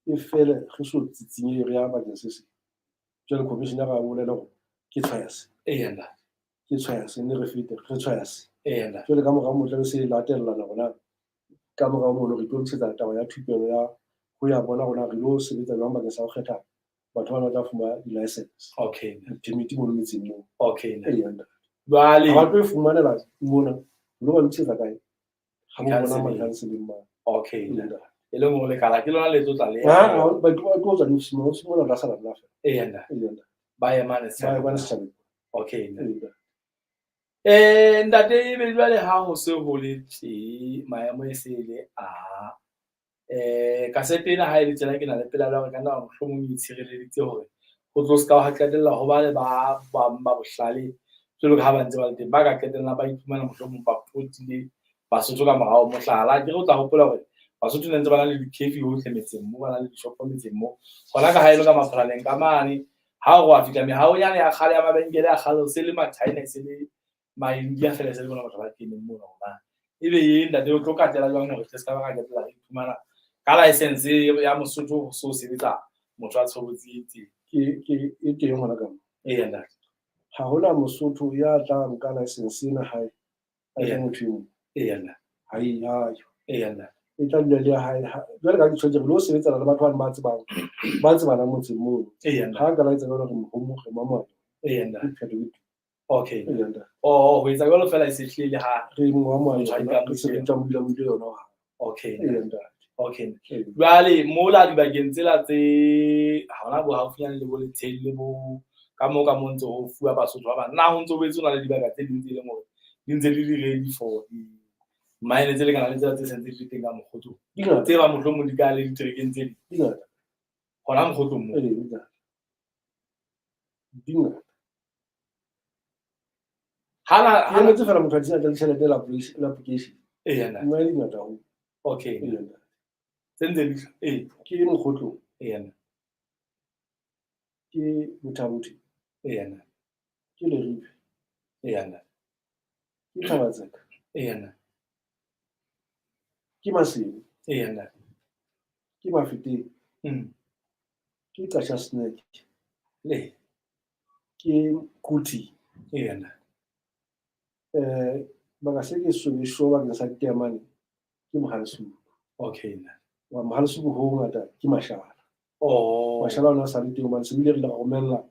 e fele re so tsitsinye re ya bakeng se seng. Jwale commissioner a bolela hore ke tshwaya se. Ee, ntate. Ke tshwaya se mme re fete re tshwaya se. Ee, ntate. Jwale ka mora moo tlabe se latellana hore na ka mora mono re tlo ntshetsa taba ya thupelo ya ho ya bona rona re lo sebetsa jwang bakeng sa ho kgetha batho ba batla fumana di-license. Okay. Di-permit mono metseng moo. Okay. Ee, ntate. Jwale Ha ba tlo e fumanela mona, lo ba lokisetsa kae? Ha bo bona Di-counseling. ma-counseling mane. Okay. Ee, ntate. E leng hore lekala ke lona le tlo tla le. Ha, ba tlo tswa di-ofising, ofising mona o tla sala nna feela. Ee, ntate. Ee, ntate. Ba ye mane Ba ye setjhabeng. mane setjhabeng. Okay. Ee, ntate. Ntate ebe jwale ha ho se ho le tje maemo e se le a kasete ena ha e le tjena ke na le pelaelo ya hore ka nna mohlomong e itshireleditse hore ho tlo ska ha qetella ho ba le ba bang ba bohlale jwalo ka ha ba ntse ba le teng ba ka qetella ba iphumana mohlomong ba potile Basotho ka morao. Mohlala, ke re o tla hopola hore Basotho ne ntse ba na le di-cafe hohle metseng mo, ba na le dishopo metseng mo. Hona ka ha e le ka Maphalaleng ka mane ha o re wa fihla mehaonyana ya kgale ya mabenkele a kgale se le ma-China se le ma-India fela se le bona batho ba keneng mono hore na ebe e ntate o tlo katela jwang hore re ska ba ra qetella re iphumana ka license ya Mosotho ho so sebetsa motho a tshobotsi e itseng. Ke e teng hona ka mo. Ee, ntate. Ha hona Mosotho ya tla nka license ena hae a Ee. fe motho e mong. Ee, ntate. Ha e ayo. Ee, ntate. E tla dula le ya hae. Jwale ka ke tjho re lo sebetsana le batho bane ba tsebang, ba tsebanang motseng mono. Ee, ntate. Ha nka la etsa jwalo re mo re mo amohela. Ee, ntate. Ke phetho e Okay. Ee, ntate. Oh, ho etsa jwalo fela e se hlile ha Re mo amohela, Motho a re se re tlamohile mo yona ha. Okay. Ee, ntate. Okay. Ee. Jwale mola dibakeng tsela tse ha hona bo haufinyane le bo Letheng le bo ka moo ka mo ntse ho fuwa Basotho ba bang. Na ho ntso boetse ho na le dibaka tse ding tse leng hore di ntse di le ready for di-mine tse lekanang le tsela tse sentse di le teng ka Mokgotlong. Di ngata. Tse bang mohlomong di ka le diterekeng tse ding. Di ngata. Hona Mokgotlong moo. Ee, di ngata. Di ngata. Hana Ke emetse fela motho a tsena le tjhelete la application. Ee, ntate. Mine di ngata haholo. Okay. Ee, ntate. Tse ntse di ee. Ke Mokgotlong. Ee, ntate. Ke Bothabothi. Ee, ntate. Ke Leribe. Ee, ntate. Ke Thaba-Tseka. Ee, ntate. Ke Maseru. Ee, ntate. Ke Mafeteng. Ke Qacha's Nek. Le. Ke Kuti. Ee, ntate. Baka se ke so sho bakeng sa ditaemane ke Mohalesuku. Okay, ntate. Wa Mohalesuku ho ngata ke mashala. Oh. Mashala ona a sa le teng hobane se bile re ile ra romella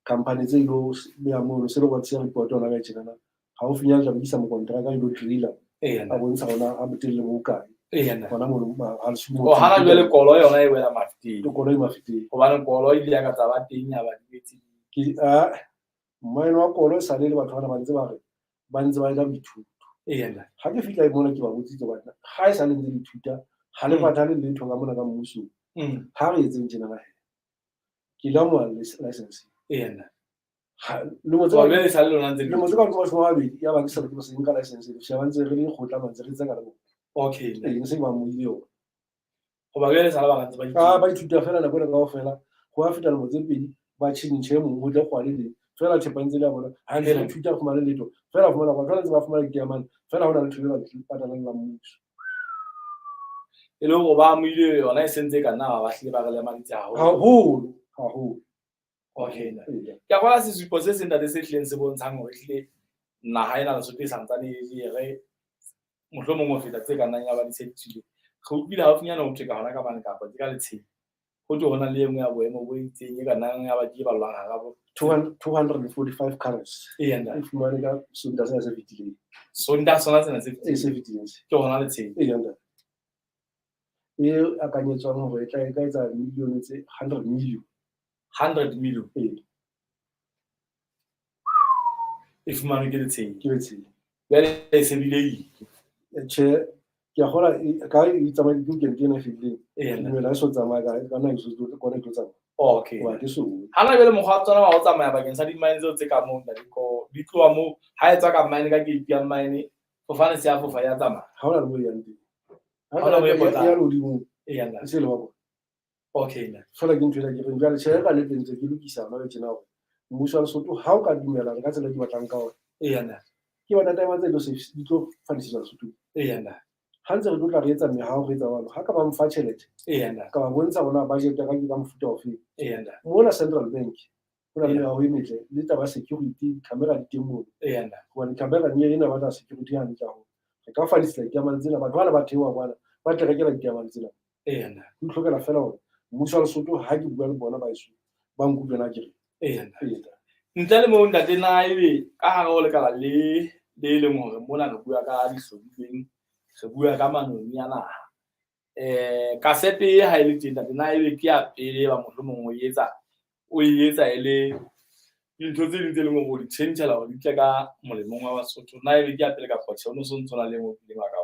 company tse ilo beha mono se le wa tsaya report ona ka tjenana. Haufinyane tla be ke isa mokonteraka a ilo driller. Ee, A ntate. bontsha hore a botelele bo bokae. Ee, ntate. Hona mono Mohalesuku Oh, hana jwale kolo yona e wela Mafeteng. Ke kolo e Mafeteng. Hobane kolo e ile ya ka tsa ba teng ya ba di etse. Ke a mmaeno wa kolo e sale le batho bana ba ntse ba re ba ntse ba etsa boithuto. Ee, ntate. Ha ke fihla mona ke ba botsitse hobane ha e sale ntse le ithuta, ha le patale letho ka mona ka mmusong. Ha re etseng tjena he. Ke la mo license. Ee, ntate. Ha lemo tse Wa jwale e sale lona ntse le lemo tse ka hodimo 20 ya ba ke sa ke se nka license ke sheba ntse re le kgotla ba ntse re tseka le bona. Okay. Ee, se ba mo ile yona. Hoba jwale sala ba ntse ba ithuta. Ah, ba ithuta fela nako ena kaofela. Ho a feta lemo tse pedi ba tjhentjhe mong ho tle kgwale le fela thepa ntse le ya bona. Ha ntse re ithuta ho fumana letho. Fela fumana batho ba ntse ba fumana ditaemane. Fela hona le ntho e ba patalang la mmuso. E le hore ba amohile yona e sentse e ka nna ba hlile ba re lemaditse haholo. Haholo, haholo. Okay. Ee. Ke a bona sesupo se seng ntate se hlileng se bontshang hore ehlile naha ena Lesotho e santsane e le re mohlomong ho feta tse ka nnang ya ba di se di tswile. Re utlwile haufinyana ho thwe ka hona ka mane kapa ke ka Letsheng. Ho thwe ho na le e nngwe ya boemo bo itseng e ka nnang ya ba ke e ballwang hara bo 245 carats. Eya, ntate. E fumane ka Sontaha sena se fetileng. Sontaha sona sena se E se fetileng se. Ke hona Letsheng. Eya, ntate. E akanyetswang hore e tla e ka etsa million tse 100 million. 100 million. Ee. E fumanwe ke Letsheng. Ke Letsheng. Jwale e se bile e ile. Tjhe, ke a kgolwa ka e tsamaya ke weekend ena e fetileng. Eya, Ke ntate. dumela e so tsamaya ka nna e so tlo kona e tlo tsamaya. Okay. Hoba ke so. Hana jwale mokgwa wa tsona wa ho tsamaya bakeng sa di-mine tseo tse ka moo ntate ko di tloha moo ha e tswa ka mine ka gate ya mine fofane se ya fofa ya tsamaya. Ha hona le mo e yang teng. Ha hona mo e potang. Ya lehodimong. Eya, ntate. E se le wa bona. Okay, ntate. Feela ke ntho ena ke reng jwale tjhe ka nnete ntse ke lokisa hona le tjena hore mmuso wa Lesotho ha o ka dumellana ka tsela e ke batlang ka ona. Eya, ntate. Ke bona diamond tse tlo di tlo fadisetswa Lesotho. Eya, ntate. Ha ntse re tlo tla re etsa mehaho re etsa jwalo, ha ka ba mfa tjhelete. Eya, ntate. Ka ba bontsha hore na budget ya ka ke ka mofuta ofe. Eya, ntate. Mona Central Bank ho na le Eya. mehaho e metle le taba ya security, camera di teng mono. Eya, ntate. Hobane camera ena batla security hantle haholo. Re ka fadisa diamond tsena, batho bana ba theoha kwana ba tle rekela diamond tsena. Eya, ntate. Ho itlhokela fela hore mmuso wa Lesotho ha ke bua le bona ba heso ba nkutlwe na ke re. Eya, ntate. Eya, ntate. Ntle le moo ntate na ebe ka hare ho lekala le le leng hore mona re bua ka dihlodilweng, re bua ka manoni a naha. Kasepe ha e le teng ntate na ebe ke ya pele ba mohlomong o etsa o e etsa e le dintho tse ding tse leng hore o di tjhentjhela hore di tle ka molemong wa Basotho. Na ebe ke ya pele kapa tjhe o no so ntso na le e nngwe o kileng wa ka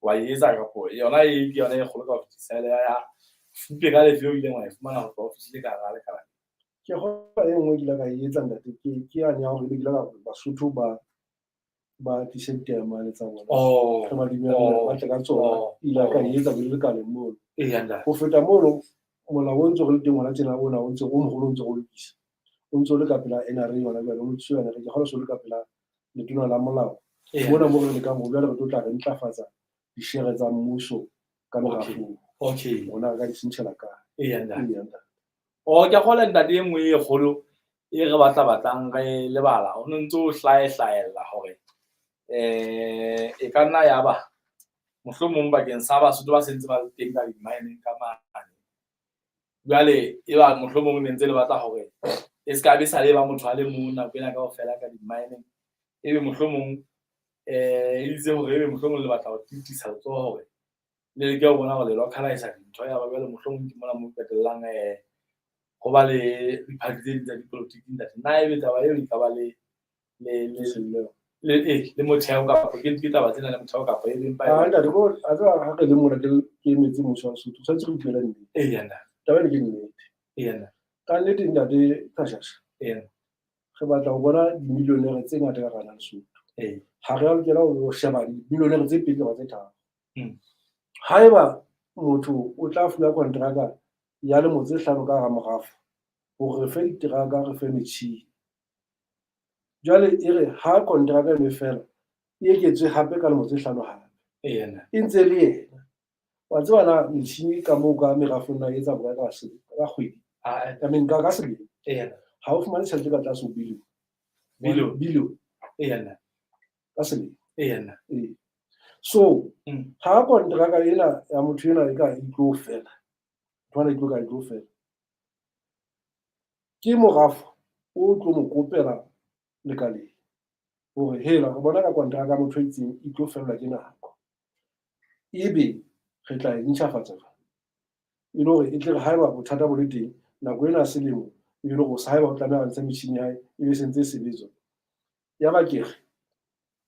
wa e etsa kapo yona e ke yona e kgolo ka ho fetisa ya fupe ka lefe o ileng wa e fumana ho tloha o fihlile ka hara lekala. Ke kgolwa e nngwe ke ile ka e etsa ntate ke yane ya hore ebe ke ile ka re Basotho ba tlise ditaemane tsa bona. Oh, Re ba dumelle oh, ba tle ka tsona. oh, Ile ka oh. e etsa bo lekaleng mono. Eya, ntate. Ho feta mono molao o ntse re le teng hona tjena ona o ntse o moholo o ntse o lokisa. O ntse o le ka pela NRA hona jwale, o lokiswa NRA, ke kgolwa se o le ka pela letona la molao. Eya. Mona mo re lekang ho jwale re tlo tla re ntlafatsa dishere tsa mmuso ka Okay. merafong. Okay. Rona re ka di tjhentjhela kae. Eya, ntate. Eya, ntate. Oh, ke a kgolwa ntate e nngwe e kgolo e re batla batlang re lebala o no ntse o hlaehlaella hore e ka nna ya ba mohlomong bakeng sa Basotho ba sentse ba le teng ka di-mine-eng ka mane. Jwale e ba mohlomong ne ntse le batla hore e ska be sa le ba motho a le mong nako ena kaofela ka di-mine-eng. Ebe mohlomong e itse hore ebe mohlomong le batla ho tiisa letsoho hore le leke ho bona hore le localize dintho ya ba jwale mohlomong ke mona mo qetellang ho ba le diphathi tse ding tsa dipolotiki ntate. Na ebe taba eo e ka ba le le le motheo kapa ke taba tsena le motheo kapa e leng pa Ah, ntate, ko a tseba ha re le mona ke emetse mmuso wa Lesotho, tshwanetse re utlwele nnete. Eya, ntate. Taba ena ke nnete. Eya, ntate. Ka nnete ntate Khashasha. Eya. Re batla ho bona dimillionaire tse ngata ka hara Lesotho. Ee. Ha re a lokela ho sheba dimillionaire tse pedi kapa tse tharo. Haeba motho o tla fuwa kontraka ya lemo tse hlano ka hara morafo hore re fe diteraka, re fe metjhini. Jwale e re ha kontraka eno e fela, e eketswe hape ka lemo tse hlano hape. Eya, ntate. E ntse le yena. Wa tseba na metjhini ka moo ka merafong na e etsa bokae ka kgwedi? Ah, I mean ka selemo. Eya, ntate. Ha o fumane tjhelete ka tlase ho billion. Billion. Billion. Eya, ntate. Ka selemo. Eya, ntate. Ee. So, ha kontraka ena ya motho ena e ka e tlo fela, ntho e tlo ka e tlo fela. Ke morafo o tlo mo kopela lekaleng hore hela re bona ka kontraka ya motho e itseng e tlo fellwa ke nako. Ebe re tla e ntjhafatsa jwang? E le hore e tle re haeba bothata bo le teng nako ena ya selemo e le hore haeba o tlameha ho ntsha metjhini ya hae e be sentse e sebetswa. Ya ba ke re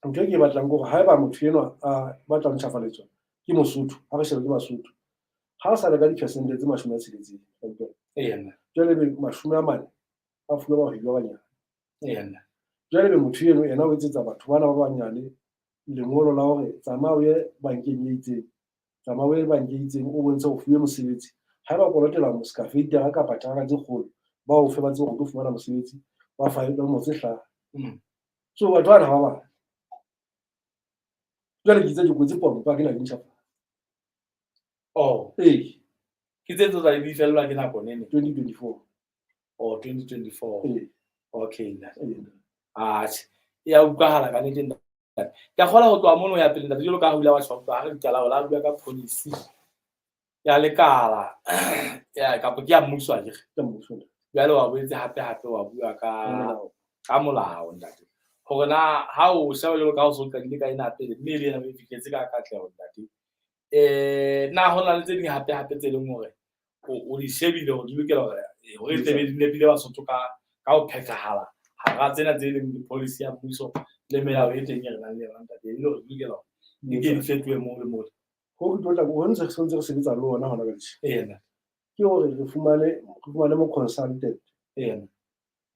ntho e ke e batlang ke hore haeba motho enwa a batla ho ntjhafaletswa ke Mosotho, ha re shebe ke Basotho, ha a sa reka di-percent tse 60, Eya, ntate. jwale ebe 40 a fuwa bahwebi ba banyane. Eya, ntate. Jwale ebe motho eno yena o etsetsa batho bana ba banyane lengolo la hore tsamaya o ye bankeng e itseng, tsamaya o ye bankeng e itseng o bontshe o fuwe mosebetsi. Haeba o kolotela moskafeitara kapa teraka tse kgolo, ba o fe ba tsebe hore o tlo fumana mosebetsi wa five lemo tse hlano. So batho bana ha ba batle. Jwale ke itse ke kwetse pompo ha ke na le ntjhafatso. Oh. Ee. Ke tse tlo tla di fellwa ke nako nene. 2024. Oh, 2024. Ee. Okay, ntate. Ee. Atjhe, e ya utlwahala ka nnete ntate. Ke a kgolwa ho tloha mono ho ya pele ntate, jwalo ka ha o ile wa tjho ha re qala o la bua ka policy ya lekala ya kapa ke ya mmuso akere. Ke mmuso. Jwale wa boetse hape hape wa bua ka molao ntate. Hore na ha o sheba jwalo ka ha o so qadile ka ena pele mme le ena o e fihletse ka katleho ntate. Na ho na le tse ding hape hape tse leng hore o di shebile hore di lokela hore hore e tle be di nepile Basotho ka ho phethahala hara tsena tse leng di-policy ya mmuso le melao e teng e re nang le yona ntate, e le hore di lokela hore di ke di fetohe moo le mole. Ho re tlo tla ho ntse re ntse re sebetsa le ona hona jwale. Ena. Ke hore re fumane mo consultant. Ena.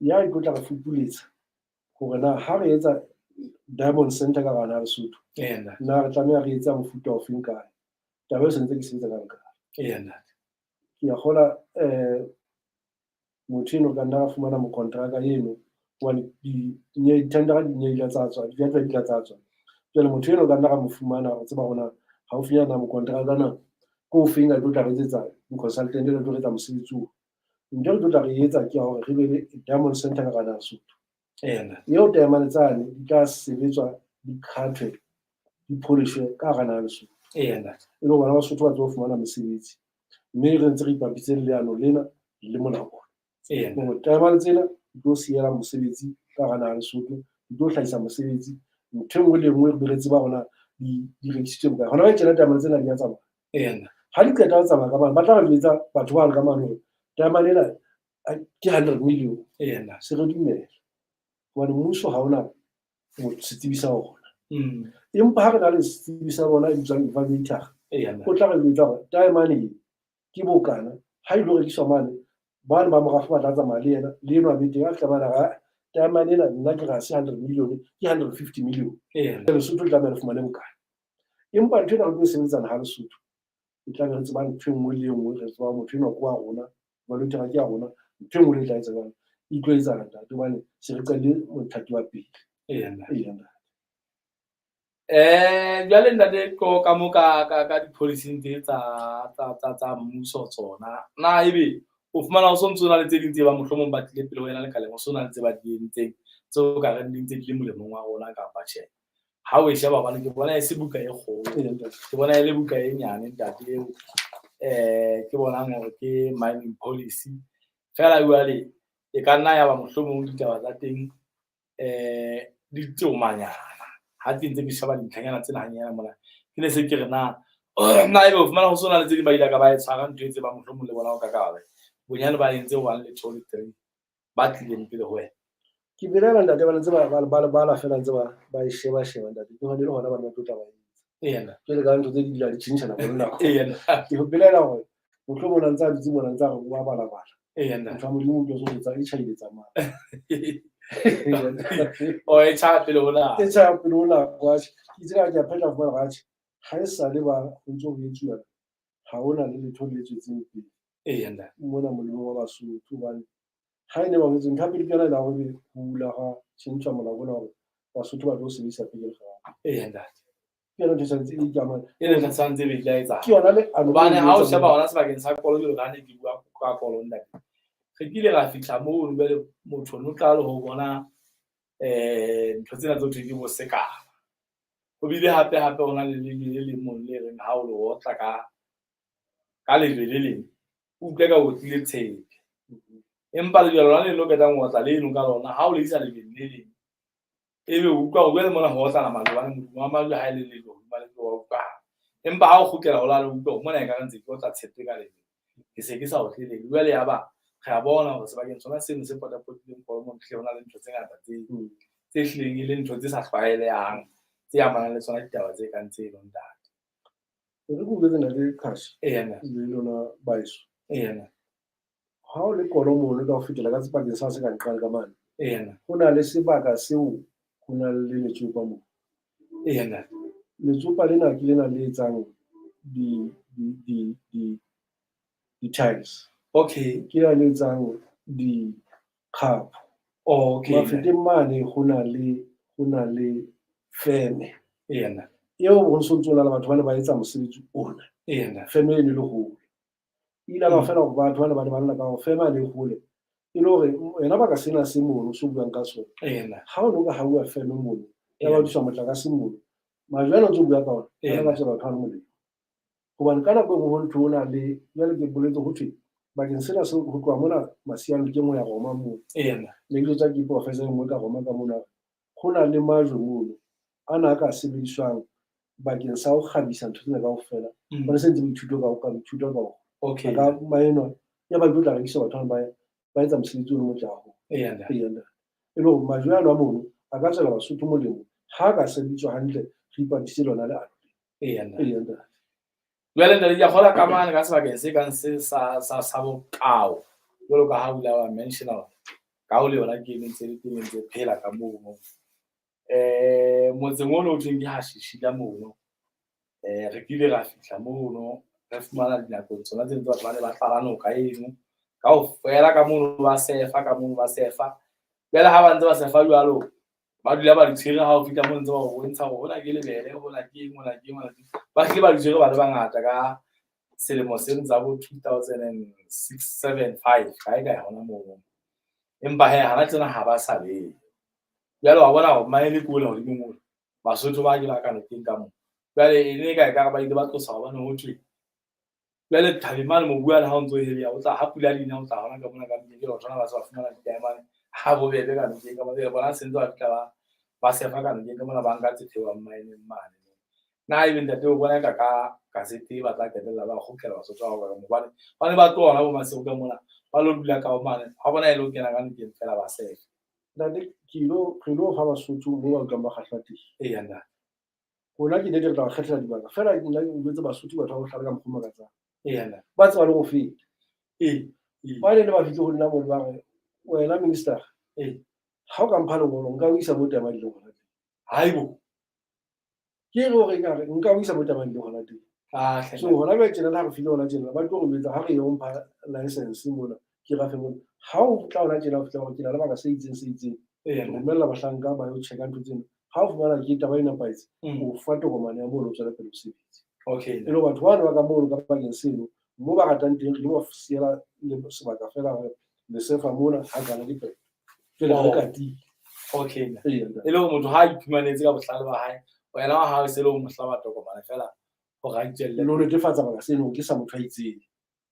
Ya e tlo tla re fupuletsa hore na ha re etsa Diamond Center ka hara Lesotho. Ena. Na re tlameha re etsa mofuta ofeng kae. Taba e sentse ke sebetsa ka nka. Ena. Ke a kgola motho eno ka nna fumana mokontraka eno hobane di-tendera di ile tsa tswa, di di ile tsa tswa. Jwale motho eno ka nna ra mo fumana re tseba hore na haufinyana mokontraka na ke o feng a tlo tla re etsetsa consultant e tlo re etsa mosebetsi oo. Ntho e re tlo tla re etsa ke ya hore re be le Diamond Center ka hara Lesotho. Ena. Eo diamond tsane di tla sebetswa di cut-we di polishwe ka hara naha Lesotho. Ena. E le hore bana ba Basotho ba tsebe ho fumana mesebetsi. Mme re ntse re ipapisitse le leano lena le molao ona. Ena. Hore diamond tsena di tlo siela mosebetsi ka hara naha Lesotho, di tlo hlahisa mosebetsi. Ntho e nngwe le e nngwe re be re tseba hore na di rekisitswe bokae. Hona jwale tjena diamond tsena di a tsamaya. Ena. Ha di qeta ho tsamaya ka mane, ba tla re jwetsa batho ba ka mane hore diamond ena ke 100 million. Ena. Se re dumela. Hobane mmuso ha ona setsebi sa ona. Empa ha re na le setsebi sa bona e bitswang evaluator, Ena. o tla re jwetsa hore diamond e ke bokana, ha e lo rekiswa mane, bane ba morafe ba tla tsamaya le yena, le enwa be teng a fihla mane a re, diamond ena nna ke re ha se 100 million, ke 150 million. Ena. Lesotho le tlameha le fumane bokana. Empa ntho ena re tlo e sebetsana ha Lesotho, e tla be re tseba ntho e nngwe le e nngwe, re tseba motho enwa ke wa rona, evaluator ke ya rona, ntho e nngwe le e tla etsa jwalo, e tlo etsahala ntate hobane se re qadile mothati wa pele. Ena. Ena. Jwale ntate ko ka mo ka di-policy tse tsa mmuso tsona. Na ebe o fumana o sontso na le tse ding tse ba mohlomong ba tlile pele ho wena lekaleng, o so na le tse ba di entseng tseo ka reng di ntse di le molemong wa rona kapa tjhe. Ha o e sheba hobane ke bona e se buka e kgolo. Ke bona e le buka e nyane ntate eo. Ke bonang hore ke mining policy. Feela jwale e ka nna ya ba mohlomong ditaba tsa teng di tomanyana. Ha ke ntse ke sheba dintlhanyana tsena hanyane mona, ke ne se ke re na na ebe o fumana ho sona le tse ding ba ile ka ba e tshwara ntho e tsebang mohlomong le bona o ka ka ba bonyane ba entse 1 le 2 le 3 ba tlileng pele ho wena. Ke belaela ntate ba ntse ba bala feela ntse ba e sheba sheba ntate, ke hone le hona ba ne ba tlo tla ba etsa. Ena. Jwale ka ntho tse di dula di tjhentjha nako le nako. Ena. Ke belaela hore mohlomong o ntse a dutse mona ntse a re wa bala bala. Ena. Motho wa Modimo o tlo etsa e tjhaile tsamaya. O e tjhaya pele ho nako. E tjhaya pele ho nako, atjhe. Ke itse ka ke a phetla fumana hore atjhe, ha e sale ba ho ntso ho etsuwa, ha hona le letho le tswetseng pele. Ena. Mona molemong wa Basotho hobane ha e ne ba boletse ntho ya pele ke yona e la hore ho hula hwa tjhentjhwa molao ona hore Basotho ba tlo sebedisa pele lekgala. Ena. Ke yona ntho e santse e ikamana. E ne santse e be e etsahala. Ke yona leano Hobane le ha o etsang sheba hona sebakeng sa kolo jwalo ka ha ne ke bua ka kolo ntate. Re kile ra fihla moo jwale motho no qala ho bona ntho tsena tse thweng ke bo sekala. Ho bile hape hape ho na le lejwe le leng mono le reng ha o le otla ka lejwe le leng, o utlwe ka otlile tshepe. Empa lejwe lona le lo qetang ho otla leno ka lona, ha o le isa lejweng le leng, ebe o utlwa hore jwale mona ho otlana majwe hobane modumo wa majwe ha e le lejwe hodima lejwe wa utlwahala. Empa ha o kgutlela ho lane o utlwa hore mona ekare ntse ke otla tshepe ka lejwe, ke se ke sa otle lejwe. Jwale ya ba re a bona hore sebakeng sona seno se potapotileng kolo mona hlile ho na le ntho tse ngata tse hlileng e le ntho tse sa tlwaelehang tse amanang le tsona ditaba tse kang tseno ntate. Re ke utlwetse ntate Cash. Ena. Le lona baeso. Ena. Ha o le kolo mono ka ho fetela ka sebakeng sa se ka nqale ka mane. Ena. Ho na le sebaka seo ho na le letsopa moo. Ena. Letsopa lena ke lena le etsang di tiles. Okay. Ke lena le etsang di kgapo. Okay. Mafeteng mane ho na le feme. Ena. Eo ho sontso na le batho ba ne ba etsa mosebetsi ona. Ee, Feme e ne le hole. Ile ba fela hore batho bana ba ne ba lla ka hore feme ha ne e hole e le hore yona baka sena se mono se buang ka sona. Ha o no ka hauwa feme mono, ya ba duswa motlakase mono. Majwe ana o ntso bua ka ona, a ka tswela batho ba molemo. Hobane ka nako e nngwe ho ntho o na le jwale ke boletse ho thwe bakeng sena se ho tloha mona Masiano ke nngwe ya Roma moo. Ne ke jwetsa ke professor e nngwe ka Roma ka mona. Ho na le majwe mono ana a ka sebediswang bakeng sa ho kgabisa ntho tsena kaofela. Hobane se ntse boithuto ka ka ithuta ka ona. Okay. Ka maeno ya ba tlo tla rekisa batho ba ba etsa mosebetsi o motle haholo. Ee, E le hore majwe ano a mono a ka tswela Basotho molemo ha a ka sebediswa hantle re ipapisitse lona leano. Ee. Ee, ntate. Jwale ntate, ke a kgolwa ka mane ka sebakeng se kang se sa bokao, jwalo ka ha o ile wa mention hore kao le yona ke e ntse le teng e ntse phela ka mono. Motseng ono ho thweng ke Hashishila mono. Re kile ra fihla mono re fumana dinakong tsona tse ntse batho ba ne ba tlala noka eno kaofela ka mono ba sefa ka mono ba sefa. Jwale ha ba ntse ba sefa jwalo, ba dula ba di tshwere ha o fihla moo ntse ba o bontsha hore hona ke lebele, hona ke eng, hona ke eng, hona ke eng. Ba hlile ba di tshwere ba le bangata ka selemo seno tsa bo 2006, 7, 5 kae kae hona moo. Empa hee hana tjena ha ba sa leyo. Jwale wa bona hore mine ke ona hodimo mona, Basotho ba ke ba ka nokeng ka moo. Jwale e ne e ka ekare ba ile ba tlosa hobane ho thwe jwale thabeng mane mobu wane ha o ntso helea o tla ha pula di na o tla hona ka mona ka nokeng. Jwale batho bana ba se ba fumana ditaemane ha bobebe ka nokeng ka mona. Bona se ntse ba fihla ba sefa ka nokeng ka mona ba nka tse theohang mine mane. Na ebe ntate o bona eka ka gazette ba tla qetella ba kgutlela Basotho ba ka hobane ba ne ba tloha hona bo Maseru ka mona ba lo dula ka mane ha bona e le ho kena ka nokeng fela ba sefa. Ntate, ke ilo re ilo fa Basotho moo ba utlwang ba kgahlwa teng. Ee, ntate. Rona ke nnete re tla ba kgethela dibaka feela nna ke jwetse Basotho batho ba bohlale ka mokgwa o makatsang. Ee, ntate. Ba tseba le go feta. Ee. Ba ne ba fihle ho nna mono ba re wena minister, ha o ka mpha lengolo nka o isa mo taemane leng hona teng. Haibo. Ke re hore ekare nka o isa mo taemane leng hona teng. So hona jwale tjena le ha re fihle hona tjena ba tlo re jwetsa ha re yo mpha license mona ke rafe mona. Ha o tla hona tjena o fihla hore ke na le baka se itseng se itseng. Romella bahlanka ba yo check-a ntho tseno. Ha o fumana ke taba e nepahetse, o fa tokomane ya mono o tswele pele o sebetse. Okay. E le batho bano ba ka mono ka bakeng seno mo ba ratang teng re lo ba siela le sebaka fela hore le sefa mona ha kana ke qeto. Jwale re katile. Okay. Ee, ntate. E le hore motho ha a iphumanetse ka bohlale ba hae, wena wa hao e se le ho mo hlaba tokomane fela hore a itswelle. Le ho netefatsa baka seno ke sa motho a itseng.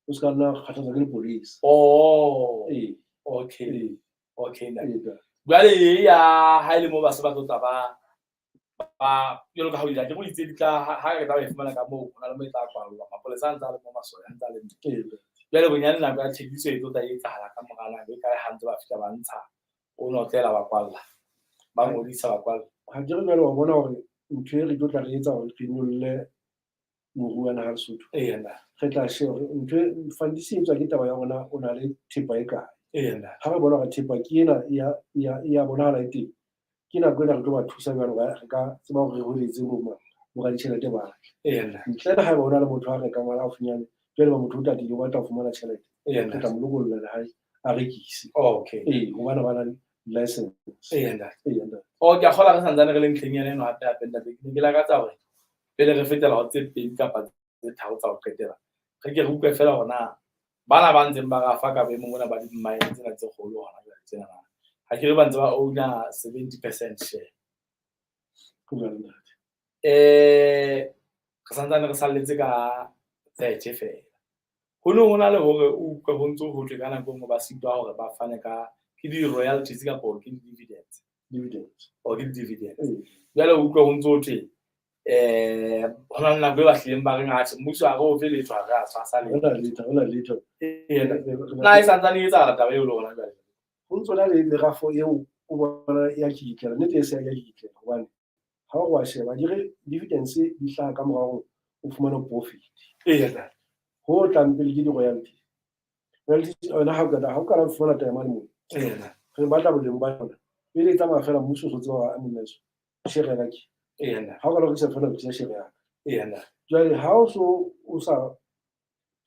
O se ka nna kgathatswa ke lepolesa. Oh. Ee. Okay. Ee. Okay, ntate. Ee, ntate. Jwale e ya ha e le mo ba se ba tlo tla ba jwalo ka ha o ile ke go itse di tla ha re tla ba e fumana ka moo hona le mo e tla kwallwa mapolesa a ntse a le mo masole a ntse a le mo. Ee, ntate. Jwale bonyane nako ya thekiso e tlo tla etsahala ka mora nako e kae ha ntse ba fihla ba ntsha o notlela ba kwalla ba ngodisa ba kwalla. Ha ke re jwale wa bona hore ntho e re tlo tla re etsa hore re nyolle moruo wa naha Lesotho. Ee, ntate. Re tla sheba hore ntho e fantisi e etswa ke taba ya rona o na le thepa e kae. Ee, ntate. Ha re bona hore thepa ke ena e ya bonahala e teng, ke nako ena re tlo ba thusa jwalo ka re ka tseba hore re hweletse bo raditjhelete ba tle. Ee, ntate. Ntle le haeba ho na le motho a rekang a le haufinyane, jwale ba motho o tatile o batla ho fumana tjhelete, Ee, re ntate. tla mo lokolla lehae a rekise. Okay. Ee, hobane ba na le license. Ee, ntate. Ee, ntate. Oh, ke a kgolwa re santsane re le ntlheng ena eno hape hape ntate. Ke ne ke lakatsa hore pele re fetela ho tse pedi kapa tse tharo tsa ho qetela, re ke re utlwe fela hore na bana ba ntseng ba rafa ka boemong bona ba di-mine tsena tse kgolo hona jwale tsena na. Ha ke re ba ntse ba owner 70% share. Ho jwalo, ntate. Re santsane re salletse ka 30 fela. Ho ne ho na le hore o utlwe ho ntso ho thwe ka nako e nngwe ba sitwa hore ba fane ka ke di-royalties kapa ke di-dividends. Dividends. Or ke di-dividends. Ee. Jwale o utlwe ho ntso ho thwe ho na le nako e ba hlileng ba reng atjhe mmuso ha re o fe letho ha re a tshwasa letho. Hona letho, hona letho. Ee, na e santsane e etsahala taba eo le hona jwale? Ho ntso na le merafo eo o bona ya kikitlela, nnete e se ya kikitlela hobane ha o wa sheba di re dividends di hlaha ka mora hore o fumane profit. Ee, ntate. Ho tlang pele ke di-royalty. Royalties yona ha o qeta ha o qala ho fumana taemane moo. Ee, ntate. Re batla boleng ba yona. Pele e tsamaya fela mmuso o so tseba hore monna heso share ya ka ke. Ee, ntate. Ha o qala ho rekisa fela o rekisa share ya ka. Ee, ntate. Jwale ha o so o sa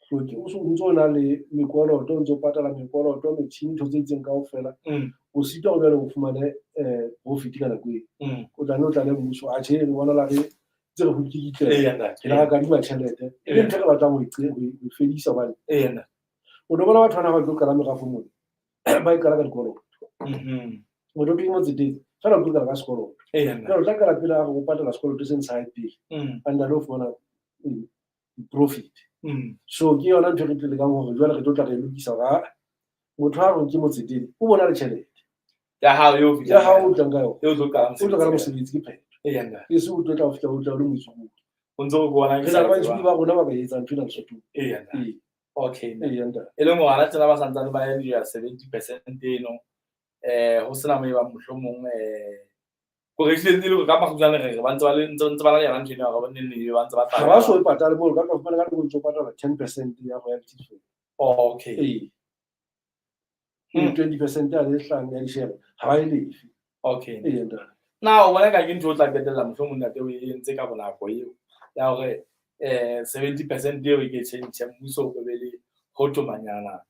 hloke o so ntso o na le mekoloto o ntso patala mekoloto metjhini ntho tse itseng kaofela o sitwa hore jwale o fumane profit ka nako eo. O tla nne o tlale mmuso atjhe re bona la re Ntse re ho kikitlela. Eya ntate. Re la kadima tjhelete. E le ntho e re batlang ho e fedisa hobane Eya ntate. o no bona batho bana ba tlo qala merafo mona ba e qala ka dikoloto. Motho o mo tsetetse fela o tlo qala ka sekoloto. Eya ntate. Jwale o tla qala pele a re o patala sekoloto se ntsha hae pele. A nna le ho fumana profit. So ke yona ntho e re tlo lekang hore jwale re tlo tla re e lokisa hore ha motho ha re ke motsetedi o bona le tjhelete Ya hao eo ya hao o tlang ka yona. Eo tlo qalang O tlo qala mosebetsi ke phetho. Eya ntate. E se o tlo tla ho fihla o tla o le moitshokodi. O ntse o bona Re na le baitshokodi ba rona ba ka etsang ntho ena Lesothong. Eya ntate. Ee. Okay. Eya ntate. E leng hore hana tjena ba santsane ba enjoya 70% eno ho sena mo e bang mohlomong hore ehlile ntse e le hore ka makgutshwane re re ba ntse ba le ntse ba na le yona ntho eno ya hore neng neng ba ntse ba Ha ba so e patale moo, ka tla fumana ka nako ntse o patala 10% ya royalty fela. Okay. Ee. 20% ya le hlano ya dishere ha ba e lefe. Okay. Ee ntate. Na o bona ka ke ntho o tla qetella mohlomong ntate o e entse ka bonako eo ya hore 70% eo e ke tjhentjhe mmuso o be le ho tomanyana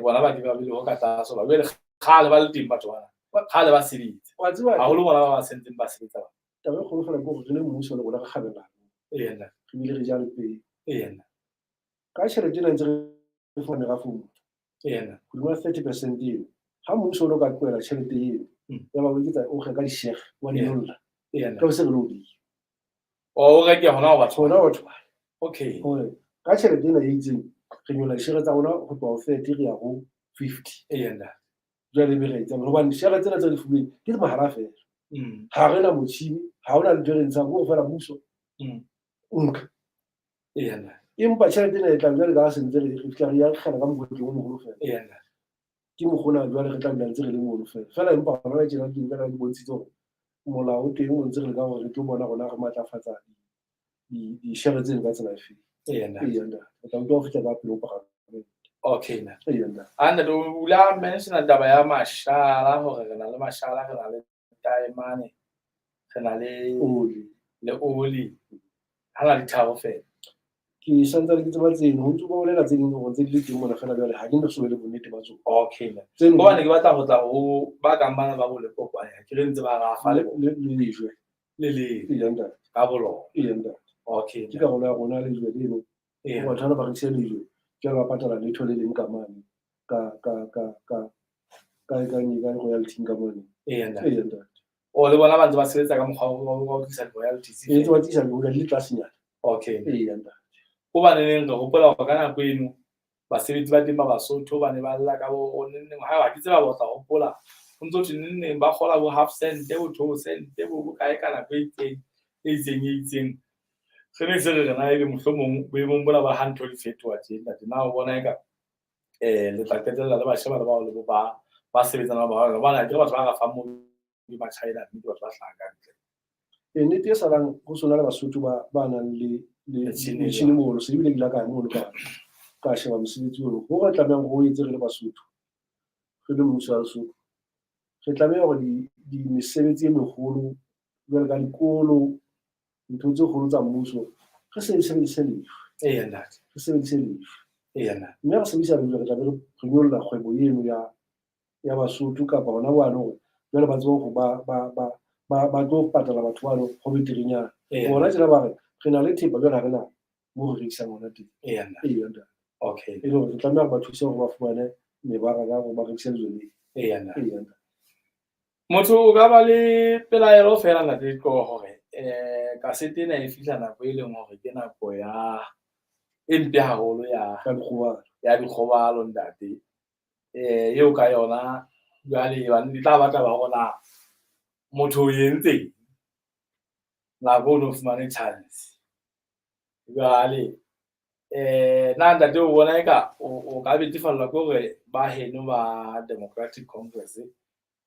bona ba ke ba bile ho ka tlase ba jwale kgale ba le teng batho bana kgale ba sebetsa Wa tseba haholo bona ba ba sentseng ba sebetsa ba. Taba e kgolo fela ke hore re le mmuso le rona re kgabelana. Eya ntate. Re bile re ja le peo. Eya ntate. Ka tjhelete ena ntse re fumana merafong. Eya ntate. Hodima 30% eo. Ha mmuso o lo ka tlohela tjhelete eo, ya ba o eketsa o reka dishere, wa di nyolla. Eya ntate. Ka se re lo di. O reke hona ho batho. Hona ho batho. Okay. Hore ka tjhelete ena e itseng re nyolla dishere tsa rona ho tloha ho 30 re ya ho 50. Eya ntate. Jwale ebe re etsa hobane dishere tsena tse re fuweng ke tse mahala fela. Ha re na motjhini, ha hona ntho e re ntshang, ho fela mmuso. Nka. Eya ntate. Empa tjhelete ena e tla jwale ka ha se ntse re fihla re ya kgela ka mokotleng o moholo fela. Eya ntate. Ke mokgona jwale re tla dula ntse re le mono fela. Fela empa hona jwale tjena ke nka ke bontshitse hore molao o teng o ntse re leka hore re tlo bona rona re matlafatsa dishere tseno ka tsela efe. Eya ntate. Eya ntate. Re tla utlwa ho fihla ka pele ho palamente. Okay ntate. Eya ntate. A ntate o la mention taba ya mashala hore re na le mashala, re na le taemane, re na le oli. Le oli. Ha na ditharo fela. Ke santsane ke tseba tseno, ho ntse ba bolela tse ding hore tse di le teng mona fela jwale ha ke no so be le bonnete ba tsona. Okay ntate. Tseno Hobane ke batla ho tla ho ba kang bana ba bo Lekokwane, ke re ntse ba rafa le le lejwe. Le lejwe. Eya ntate. Ka bolona. Eya ntate. Okay. Ke karolo ya rona lejwe leno. Eya. Batho bana ba rekisa lejwe, jwale ba patala letho le leng ka mane ka ka ka ka ka ka ka royalty ka mane. Eya ntate. Eya ntate. O le bona ba ntse ba sebetsa ka mokgwa wa ho tlisa royalties. Ee, ntse ba tlisa di le tlasenyana. Okay. Eya ntate. Hobane neng re hopola hore ka nako eno basebetsi ba teng ba Basotho ba ne ba lla ka bo neng neng ha ke tseba ba tla hopola ho ntso thwe neng neng ba kgola bo half cent bo two cent bo bokae ka nako e itseng e itseng e itseng. Re ne se re re na ebe mohlomong boemong bona ba ha ntho di fetoha tje ntate na o bona eka le tla qetella le ba sheba le bao le bo ba ba sebetsang le ba hobane ke batho ba rafang mo ke ba China mme ke batho ba hlahang ka ntle. Nnete e salang ho sona le Basotho ba nang le Metjhini metjhini mono, se ebile ke ile ka ya mono ka sheba mosebetsi ono. Ho re tlamehang hore o etse re le Basotho, re le mmuso wa Lesotho, re tlameha hore di mesebetsi e meholo jwalo ka dikolo, ntho tse kgolo tsa mmuso, re sebedise lejwe. Eya ntate. Re sebedise lejwe. Eya ntate. Mme re sebedisa lejwe re tlabe re nyolla kgwebo eno ya Basotho kapa hona bane hore jwale ba tsebe hore ba tlo patala batho bano ho beterenyana. Eya. Bona tjena ba re, re na le thepa jwale ha re na moo re rekisang hona teng. Eya ntate. Eya ntate. Okay. E le hore re tlameha hore ba thuse hore ba fumane mebaraka hore ba rekise lejwe leo. Eya ntate. Eya ntate. Motho o ka ba le pelaelo fela ntate Tloho hore kasete ena e fihla nako e leng hore ke nako ya e mpe haholo ya Ya dikgobalo. ya dikgobalo ntate. Eo ka yona jwale e bang di tla batla ba hore na motho o entseng nako o no fumane chance. Jwale na ntate o bona eka o ka betefallwa ke hore ba heno ba Democratic Congress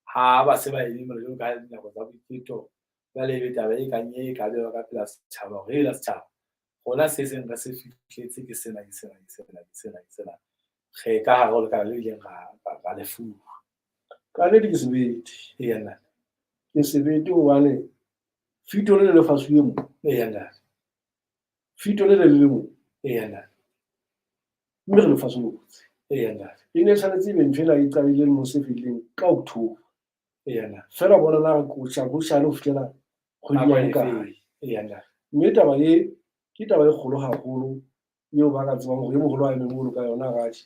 ha ba se ba eme mona jwalo ka dinako tsa boiketlo jwale ebe taba e kang e ka bewa ka pela setjhaba hore hela setjhaba rona se seng re se fihletse ke sena ke sena ke sena ke sena ke sena re ka hare ho lekala le ileng ra le fuwa. Ka nnete ke sebete. Eya ntate. Ke sebete hobane fito le le fasuwe mo. Eya ntate. Fito le le le mo. Eya ntate. Mme re le fasolotse. Eya ntate. E ne e tshwanetse ebe ntho ena e qadile mo se fetileng ka October. Eya ntate. Fela bona na re kotjha kotjhane ho fihlela kgwedi Nako ya e kae. fele. Eya ntate. Mme taba e ke taba e kgolo haholo eo ba ka tsebang hore e moholo a eme mono ka yona atjhe.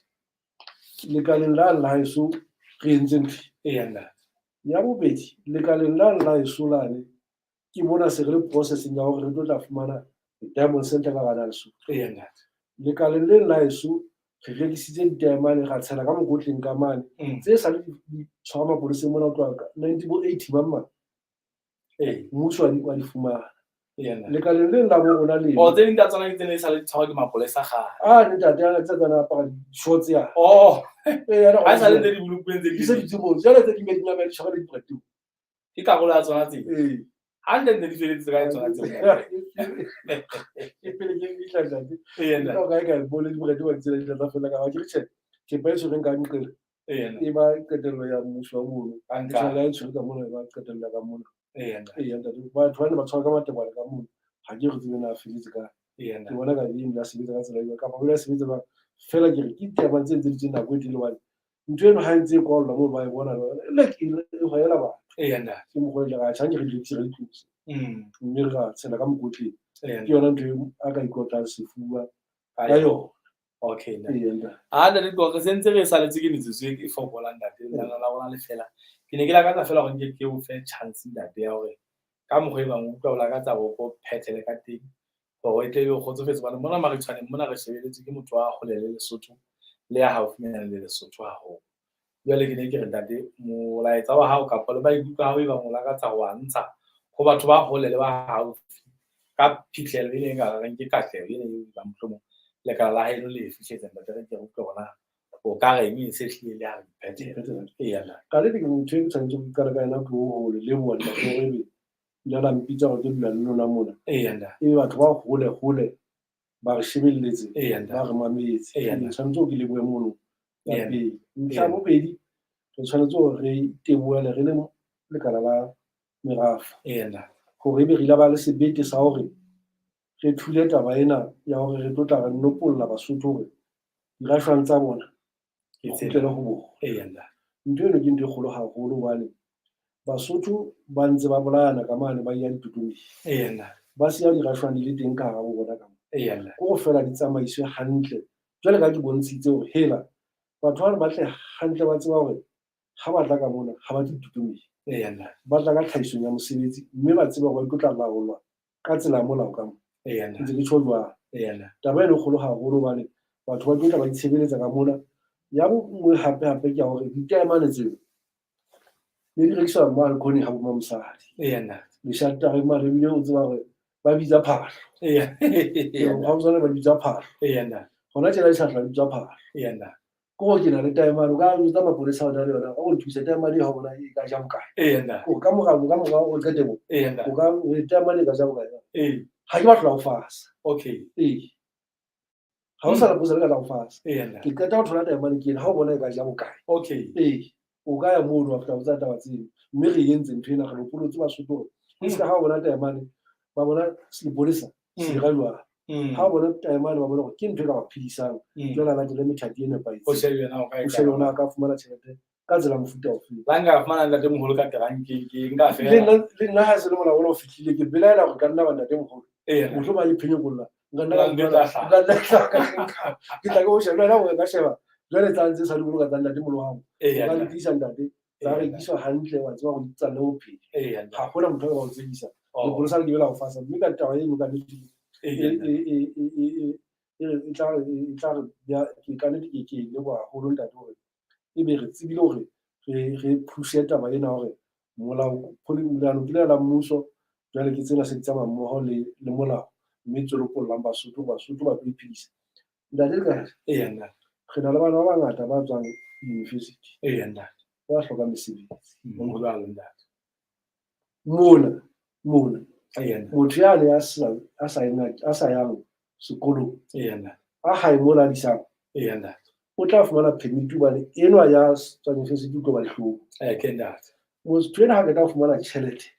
Lekaleng la la heso re entse ntho. Eya ntate. Ya bobedi, lekaleng la la heso lane ke mona se re le processing ya hore re tlo tla fumana diamond center ka hara Lesotho. Eya ntate. Lekaleng le la heso re rekisitse ditaemane ra tshela ka mokotleng ka mane tse sa le di tshwara mapoleseng mona ho tloha ka 1980 mang mang. Mmuso wa di fumana. Eya ntate. Lekaleng le la bo rona le. Oh, tse ding tsa tsona ke tse ne sa le tshwarwa ke mapolesa kgale. Ah, ne ntate a tse tsana apara di-shorts ya. Oh. Eh, yana Ha e sa le tse di bolokuweng tse di se di tsebo. Jwale tse ding di nyama di tshwara le dipratu. Ke karolo ya tsona tse. Eh. Hantle ntse di feletse ka tsona tse. Ke pele ke fihla ntate. Eya ntate. Ka kae kae bole dipratu wa tsela di tla fela ka ba ke re tjhe. Thepa e tshwereng ka nqele. Eya ntate. E ba qetello ya mmuso wa mono. Hantle. Tjhala e tshwere ka mona e ba qetello ka mona. Eya ntate. Eya ntate. Batho ba ne ba tshwara ka matebale ka mona. Ha ke re tsebe na feletse ka. Eya ntate. Ke bona ka eng ya sebetsa ka tsela eo kapa o ya sebetsa ba fela ke re ke ditaba tse ntse di tse nako e telele hobane ntho eno ha e ntse e kwallwa moo ba e bona le ke e hoela batho. Eya ntate. Ke mokgwa o ile ra tjha ke re di rekise re di tlose. Mme ra tshela ka mokotleng. Eya Ke yona ntho eo a ka ikotlang sefuba Ka ka yona. Okay ntate. Eya ntate. Ha ntate Qoqo, se ntse re saletse ke metsotso e fokolang ntate, lelapa la rona le fela. Ke ne ke lakatsa fela hore nke ke o fe chance ntate ya hore ka mokgwa e bang o utlwa o lakatsa hore o phethele ka teng hore e tle ebe o kgotsofetse hobane mona Maritshwaneng mona re shebeletswe ke motho wa hole le Lesotho le ya haufinyana le Lesotho haholo. Jwale ke ne ke re ntate molaetsa wa hao kapa le maikutlo a hao e bang o lakatsa ho a ntsha ho batho ba hole le ba haufi ka phihlello ena e ka reng ke katleho ena e bang mohlomong lekala la haeno le e fihletse ntate re ke re utlwe hore na o ka reng e se hlile le ha re iphethela. Eya ntate. Ka nnete ke motho e ke tshwanetse ho qala ka yena ke ho le leboha ntate hore ebe ile la mpitsa hore ke dula le lona mona. Eya ntate. Ebe batho ba hole hole ba re shebelletse, Eya ntate. ba re mametse. Eya Ke ntate. tshwanetse hore ke lebohe mono ya Eya. pele. Ntlha ya bobedi, re tshwanetse hore re itebohele re le lekala la merafa. Eya ntate. Hore ebe re ile ba le sebete sa hore re thule taba ena ya hore re tlo tla re nopolla Basotho hore dirashwang tsa bona Ke di tsena. kgutlele ho bona. Eya ntate. Ntho eno ke ntho e kgolo haholo hobane Basotho ba ntse ba bolayana ka mane ba ya ditotomeng. Eya ntate. Ba siya dirashwang di le teng ka hara bo bona ka mona. Eya ntate. Ke hore feela di tsamaiswe hantle. Jwale ka ke bontshitse hore hela batho bana ba tle hantle ba tseba hore ha ba tla ka mona ha ba tle ditotomeng. Eya ntate. Ba tla ka tlhahisong ya mosebetsi mme ba tseba hore ba tlo tla laolwa ka tsela ya molao ka mona. Eya ntate. Ntse ke tjho jwalo. Eya ntate. Taba eno e kgolo haholo hobane batho ba tlo tla ba itshebeletsa ka mona. Ya bonngwe hape hape ke ya hore ditaemane tseo ne di rekiswa mane khoneng ha bo mamosadi. Eya ntate. Leshatareng mane ebile o tseba hore ba bitsa phahlo. Eya. Ee, ha o tswana ba bitsa phahlo. Eya ntate. Hona tjena di sa hlola di bitswa phahlo. Eya ntate. Ke hore ke na le taemane, o ka jwetsa mapolesa o na le yona, o nthusa taemane ha o bona e ka ja bokae. Eya ntate. O ka mora o qete mo. Eya ntate. O ka taemane e ka ja bokae. Ee. Ha ke batla ho fasa. Okay. Ee. Ha o sa le posa le ka tla ho fasa. Eya ntate. Ke qeta ho thola taemane ke ena ha o bona e ka ja bokae. Okay. Ee. O ka ya mono wa fihla o tsa taba tseo. Mme re entse ntho ena re lopolotse Basotho hore e ska ha o bona taemane ba bona sepolesa se ra jwang. Ha o bona taemane ba bona hore ke ntho e ka ba phedisang. Jwale a latele methati e nepahetseng. O shebe yena o ka O shebe yona a ka fumana tjhelete ka tsela mofuta ofe. La nka fumana ntate moholo ka terankeng ke nka fela. Le nna ha se le molao ona o fihlile ke belaela hore ka nna ba ntate moholo. Eya. Mohlomong a iphenyekolla. Nka nna Nka ka nka fumana- hlaka. nka nna ka ke tla ke o sheba le wena o ka sheba. Jwale tsa ntse sa di boloka tsa ntate moholo wa hao. Eya O ka ntate. lokisa ntate. Tsa Eya rekiswa hantle wa tseba hore di tsalle bophelo. Eya ntate. Ha hona motho a ka ba o tsekisa. Oh. Lepolesa le ke la ho fasa mme ka taba eno ka nnete Eya ntate. e tla re ya ke ka nnete ke leboha haholo ntate hore ebe re tsebile hore re phushe taba ena hore molao leano ke la mmuso jwale ke tsena se di tsamaya mmoho le molao mme tse lopollang Basotho Basotho ba tlo iphedisa. Ntate le Eya ntate. re na le bana ba bangata ba tswang university. Eya ntate. Ba hlokang mesebetsi. Ho jwalo ntate. Mona mona Eya ntate. motho yane a sa yang sekolong Eya ntate. a hae mona a disang Eya ntate. o tla fumana permit hobane enwa ya tswang university o tlo ba dihlong. Ke ntate. Motho enwa ha qeta ho fumana tjhelete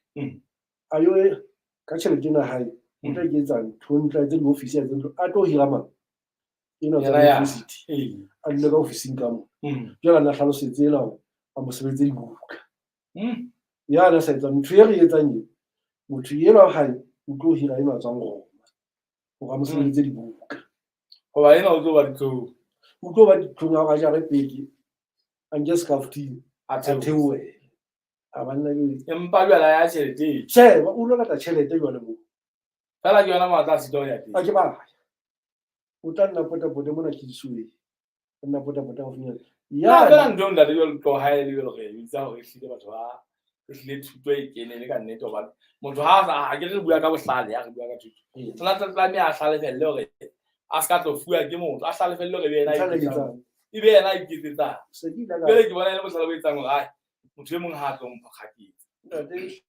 a yo ka tjhelete ena hae o tla iketsa ntho ntle tse di-office a tse ntlo a tlo hira mang enwa tswa university a dule ka ofising ka moo. Jwale a nna hlalosetse ena hore a mo sebetse dibuka. Yana sa etsa ntho e re etsang eo motho enwa hae O tlo hira enwa a tswang Roma hore a mo sebeletse dibuka. Hoba ena o tlo ba ditlhong. O tlo ba ditlhong ha a jare peke, a nke scarf-tini, A a theohe. theohele. A banna ke Empa jwale a ya tjhelete. Tjhe, o lo lata tjhelete jwale moo. Fela ke yona matla a sitwa ho ya teng. A ke ba. O tla nna pota-pota mona ke Kiswahili. O nna pota-pota haufinyana. Ya fela Yane ntho ntate jwale tlo ha e le jwalo re bitsa hore ehlile batho ba ehlile thuto e kene le ka nnete hobane motho ha a sa ha ke re bua ka bohlale ha re bua ka thuto. Tla tla tlameha a hlalefelle hore a ska tlo fuwa ke motho, a hlalefelle hore ebe yena a Ntlha le iketsetsang. etsang. Ebe yena a iketsetsang. Se ke ile ka Jwale ke bona e le bohlale bo etsang hore ai motho e mong ha a tlo mpha kgaketsa. Ntate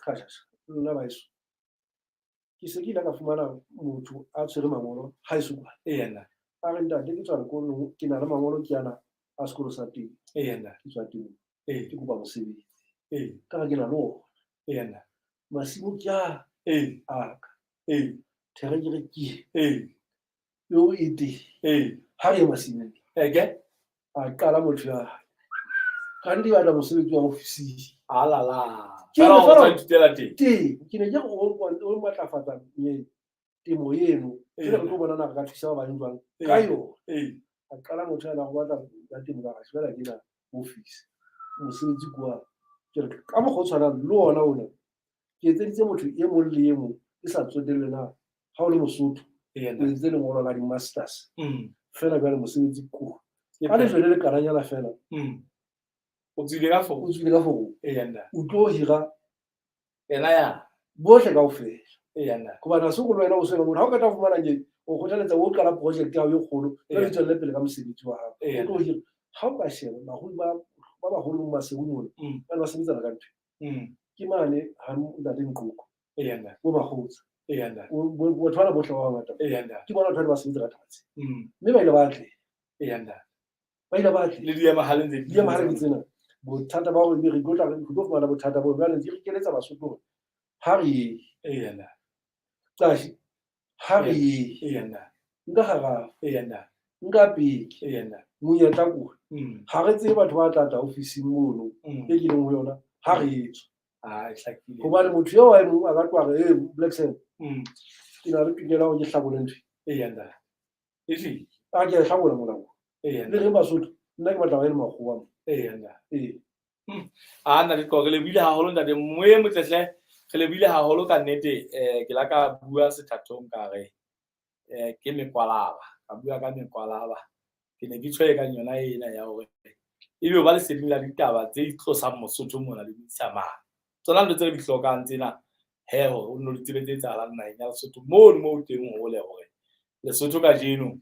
Kgashasha, nna baeso. Ke se ke ile ka fumana motho a tshwere mangolo haeso kwana. Eya. A re ntate ke tswa sekolong, ke na le mangolo ke ana a sekolo sa teng. Eya. Ke tswa teng. Ee. Ke kopa mosebetsi. Ee. Ka re ke na le ona. Eya. Masimo ke a Ee. a ka. Ee. Terekere ke e. Ee. Peo e teng. Ee. Ha re ye masimong. Eke. A qala motho ya hae. Kante ke batla mosebetsi wa ofising. Alala. Ke Fela re o fela tla ithutela teng. Teng. Ke ne ke re o matlafatsa temo eno. Jwale re tlo bona na re ka thusa ba bang jwang ka yona. Ee. A qala motho yana go batla ya temo ka re fela ke na office. Mosebetsi ke wa. Ke re ka mokgwa o tshwanang le ona ona. Ke etseditse motho e mong le e mong ke sa tsotelle na ha o le Mosotho. Eya. O entse lengolo la di-masters. Fela jwale mosebetsi ke ona. Ke Ka lejwe le lekananyana fela. O tswile ka forong. O tswile ka forong. Eya nna. O tlo hira yena ya bohle kaofela. Eya nna. Hobane ha se hore le wena o se motho ha o qeta ho fumana ke o kgothaletsa o qala project ya hao e kgolo, jwale o tswelle pele ka mosebetsi wa hao. Eya. O tlo hira. Ha o ka sheba barui ba baholo Maseru mona, ba ne ba sebetsana ka ntho. Ke mane ha ntate Nqoko. Eya nna. Bo Makgotsa. Eya nna. Batho bana bohle ba bangata. Eya nna. Ke bona batho ba ne ba sebetsa ka taba tsena. Mme ba ile ba atleha. Eya nna. Ba ile ba atleha. Le diemahaleng tse Di emahaleng tsena. Bothata ba hore re tlo tla re tlo fumana bothata bo jwale ke re keletsa Basotho hore ha re ye. Eya nna. Qashi, ha re ye. Eya nna. Nka harafa. Eya nna. Nka peke. Eya nna. Monyetla ko. Ha re tsebe batho ba tla tla ofising mono e ke leng ho yona, ha re etswa. Ah, e hlakile. Hobane motho eo a e mong a ka tloha re, hey, Black Sam, ke na le tokelo ya hore ke hlabole ntho. Eya nna. Ehlile. A ke a e hlabola molao. Eya Le nna. re Basotho, nna ke batla ba e le makgowa mo. Eya nna. Ee. A nna le re lebohile haholo ntate Moe Motletle, re lebohile haholo ka nnete. Ke la ka bua sethathong ka re ke mekwalaba, ka bua ka mekwalaba. Ke ne ke tjho e kang yona ena ya hore ebe o ba leseding la ditaba tse itlosang Mosotho mona le di isa mane. Tsona ntho tse re di hlokang tsena he hore o nno di tsebe tse etsahalang naheng ya Lesotho mono moo teng hole hore Lesotho kajeno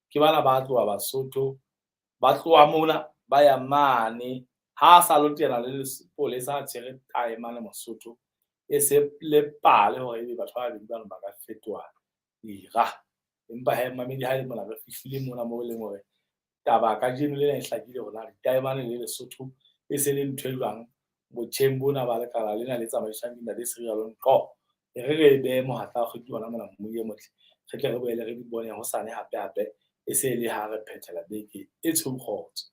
ke bana ba tloha Basotho ba tloha mona ba ya mane ha sa lo tena le sepolesa a tshwere tae mane Mosotho e se le pale hore ebe batho ba babedi bano ba ka fetoha dira. Empa he mamedi ha e le mona re fihlile mona moo e leng hore taba kajeno lena e hlakile hore na ditaemane le Lesotho e se le ntho e jwang botjheng bona ba lekala lena le tsamaiswang ke ntate Serialong Qo. E re re behe mohatla wa kgwedi hona mona Mmuye Motle, re tle re boele re di bone hosane hape hape e se le ha re phethela beke e tshweu kgotso.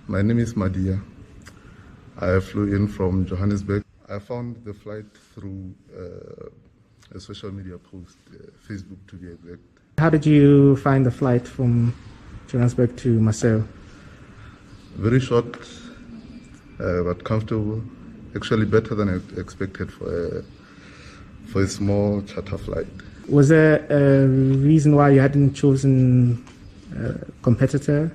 My name is Madia. I flew in from Johannesburg. I found the flight through a social media post, Facebook to be exact. How did you find the flight from Johannesburg to Maseru? Very short, but comfortable. Actually better than I expected for a small charter flight. Was there a reason why you hadn't chosen a competitor?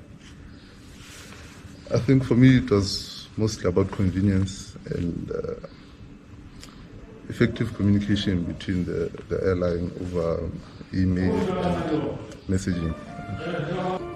I think for me it was mostly about convenience and effective communication between the airline over email and messaging.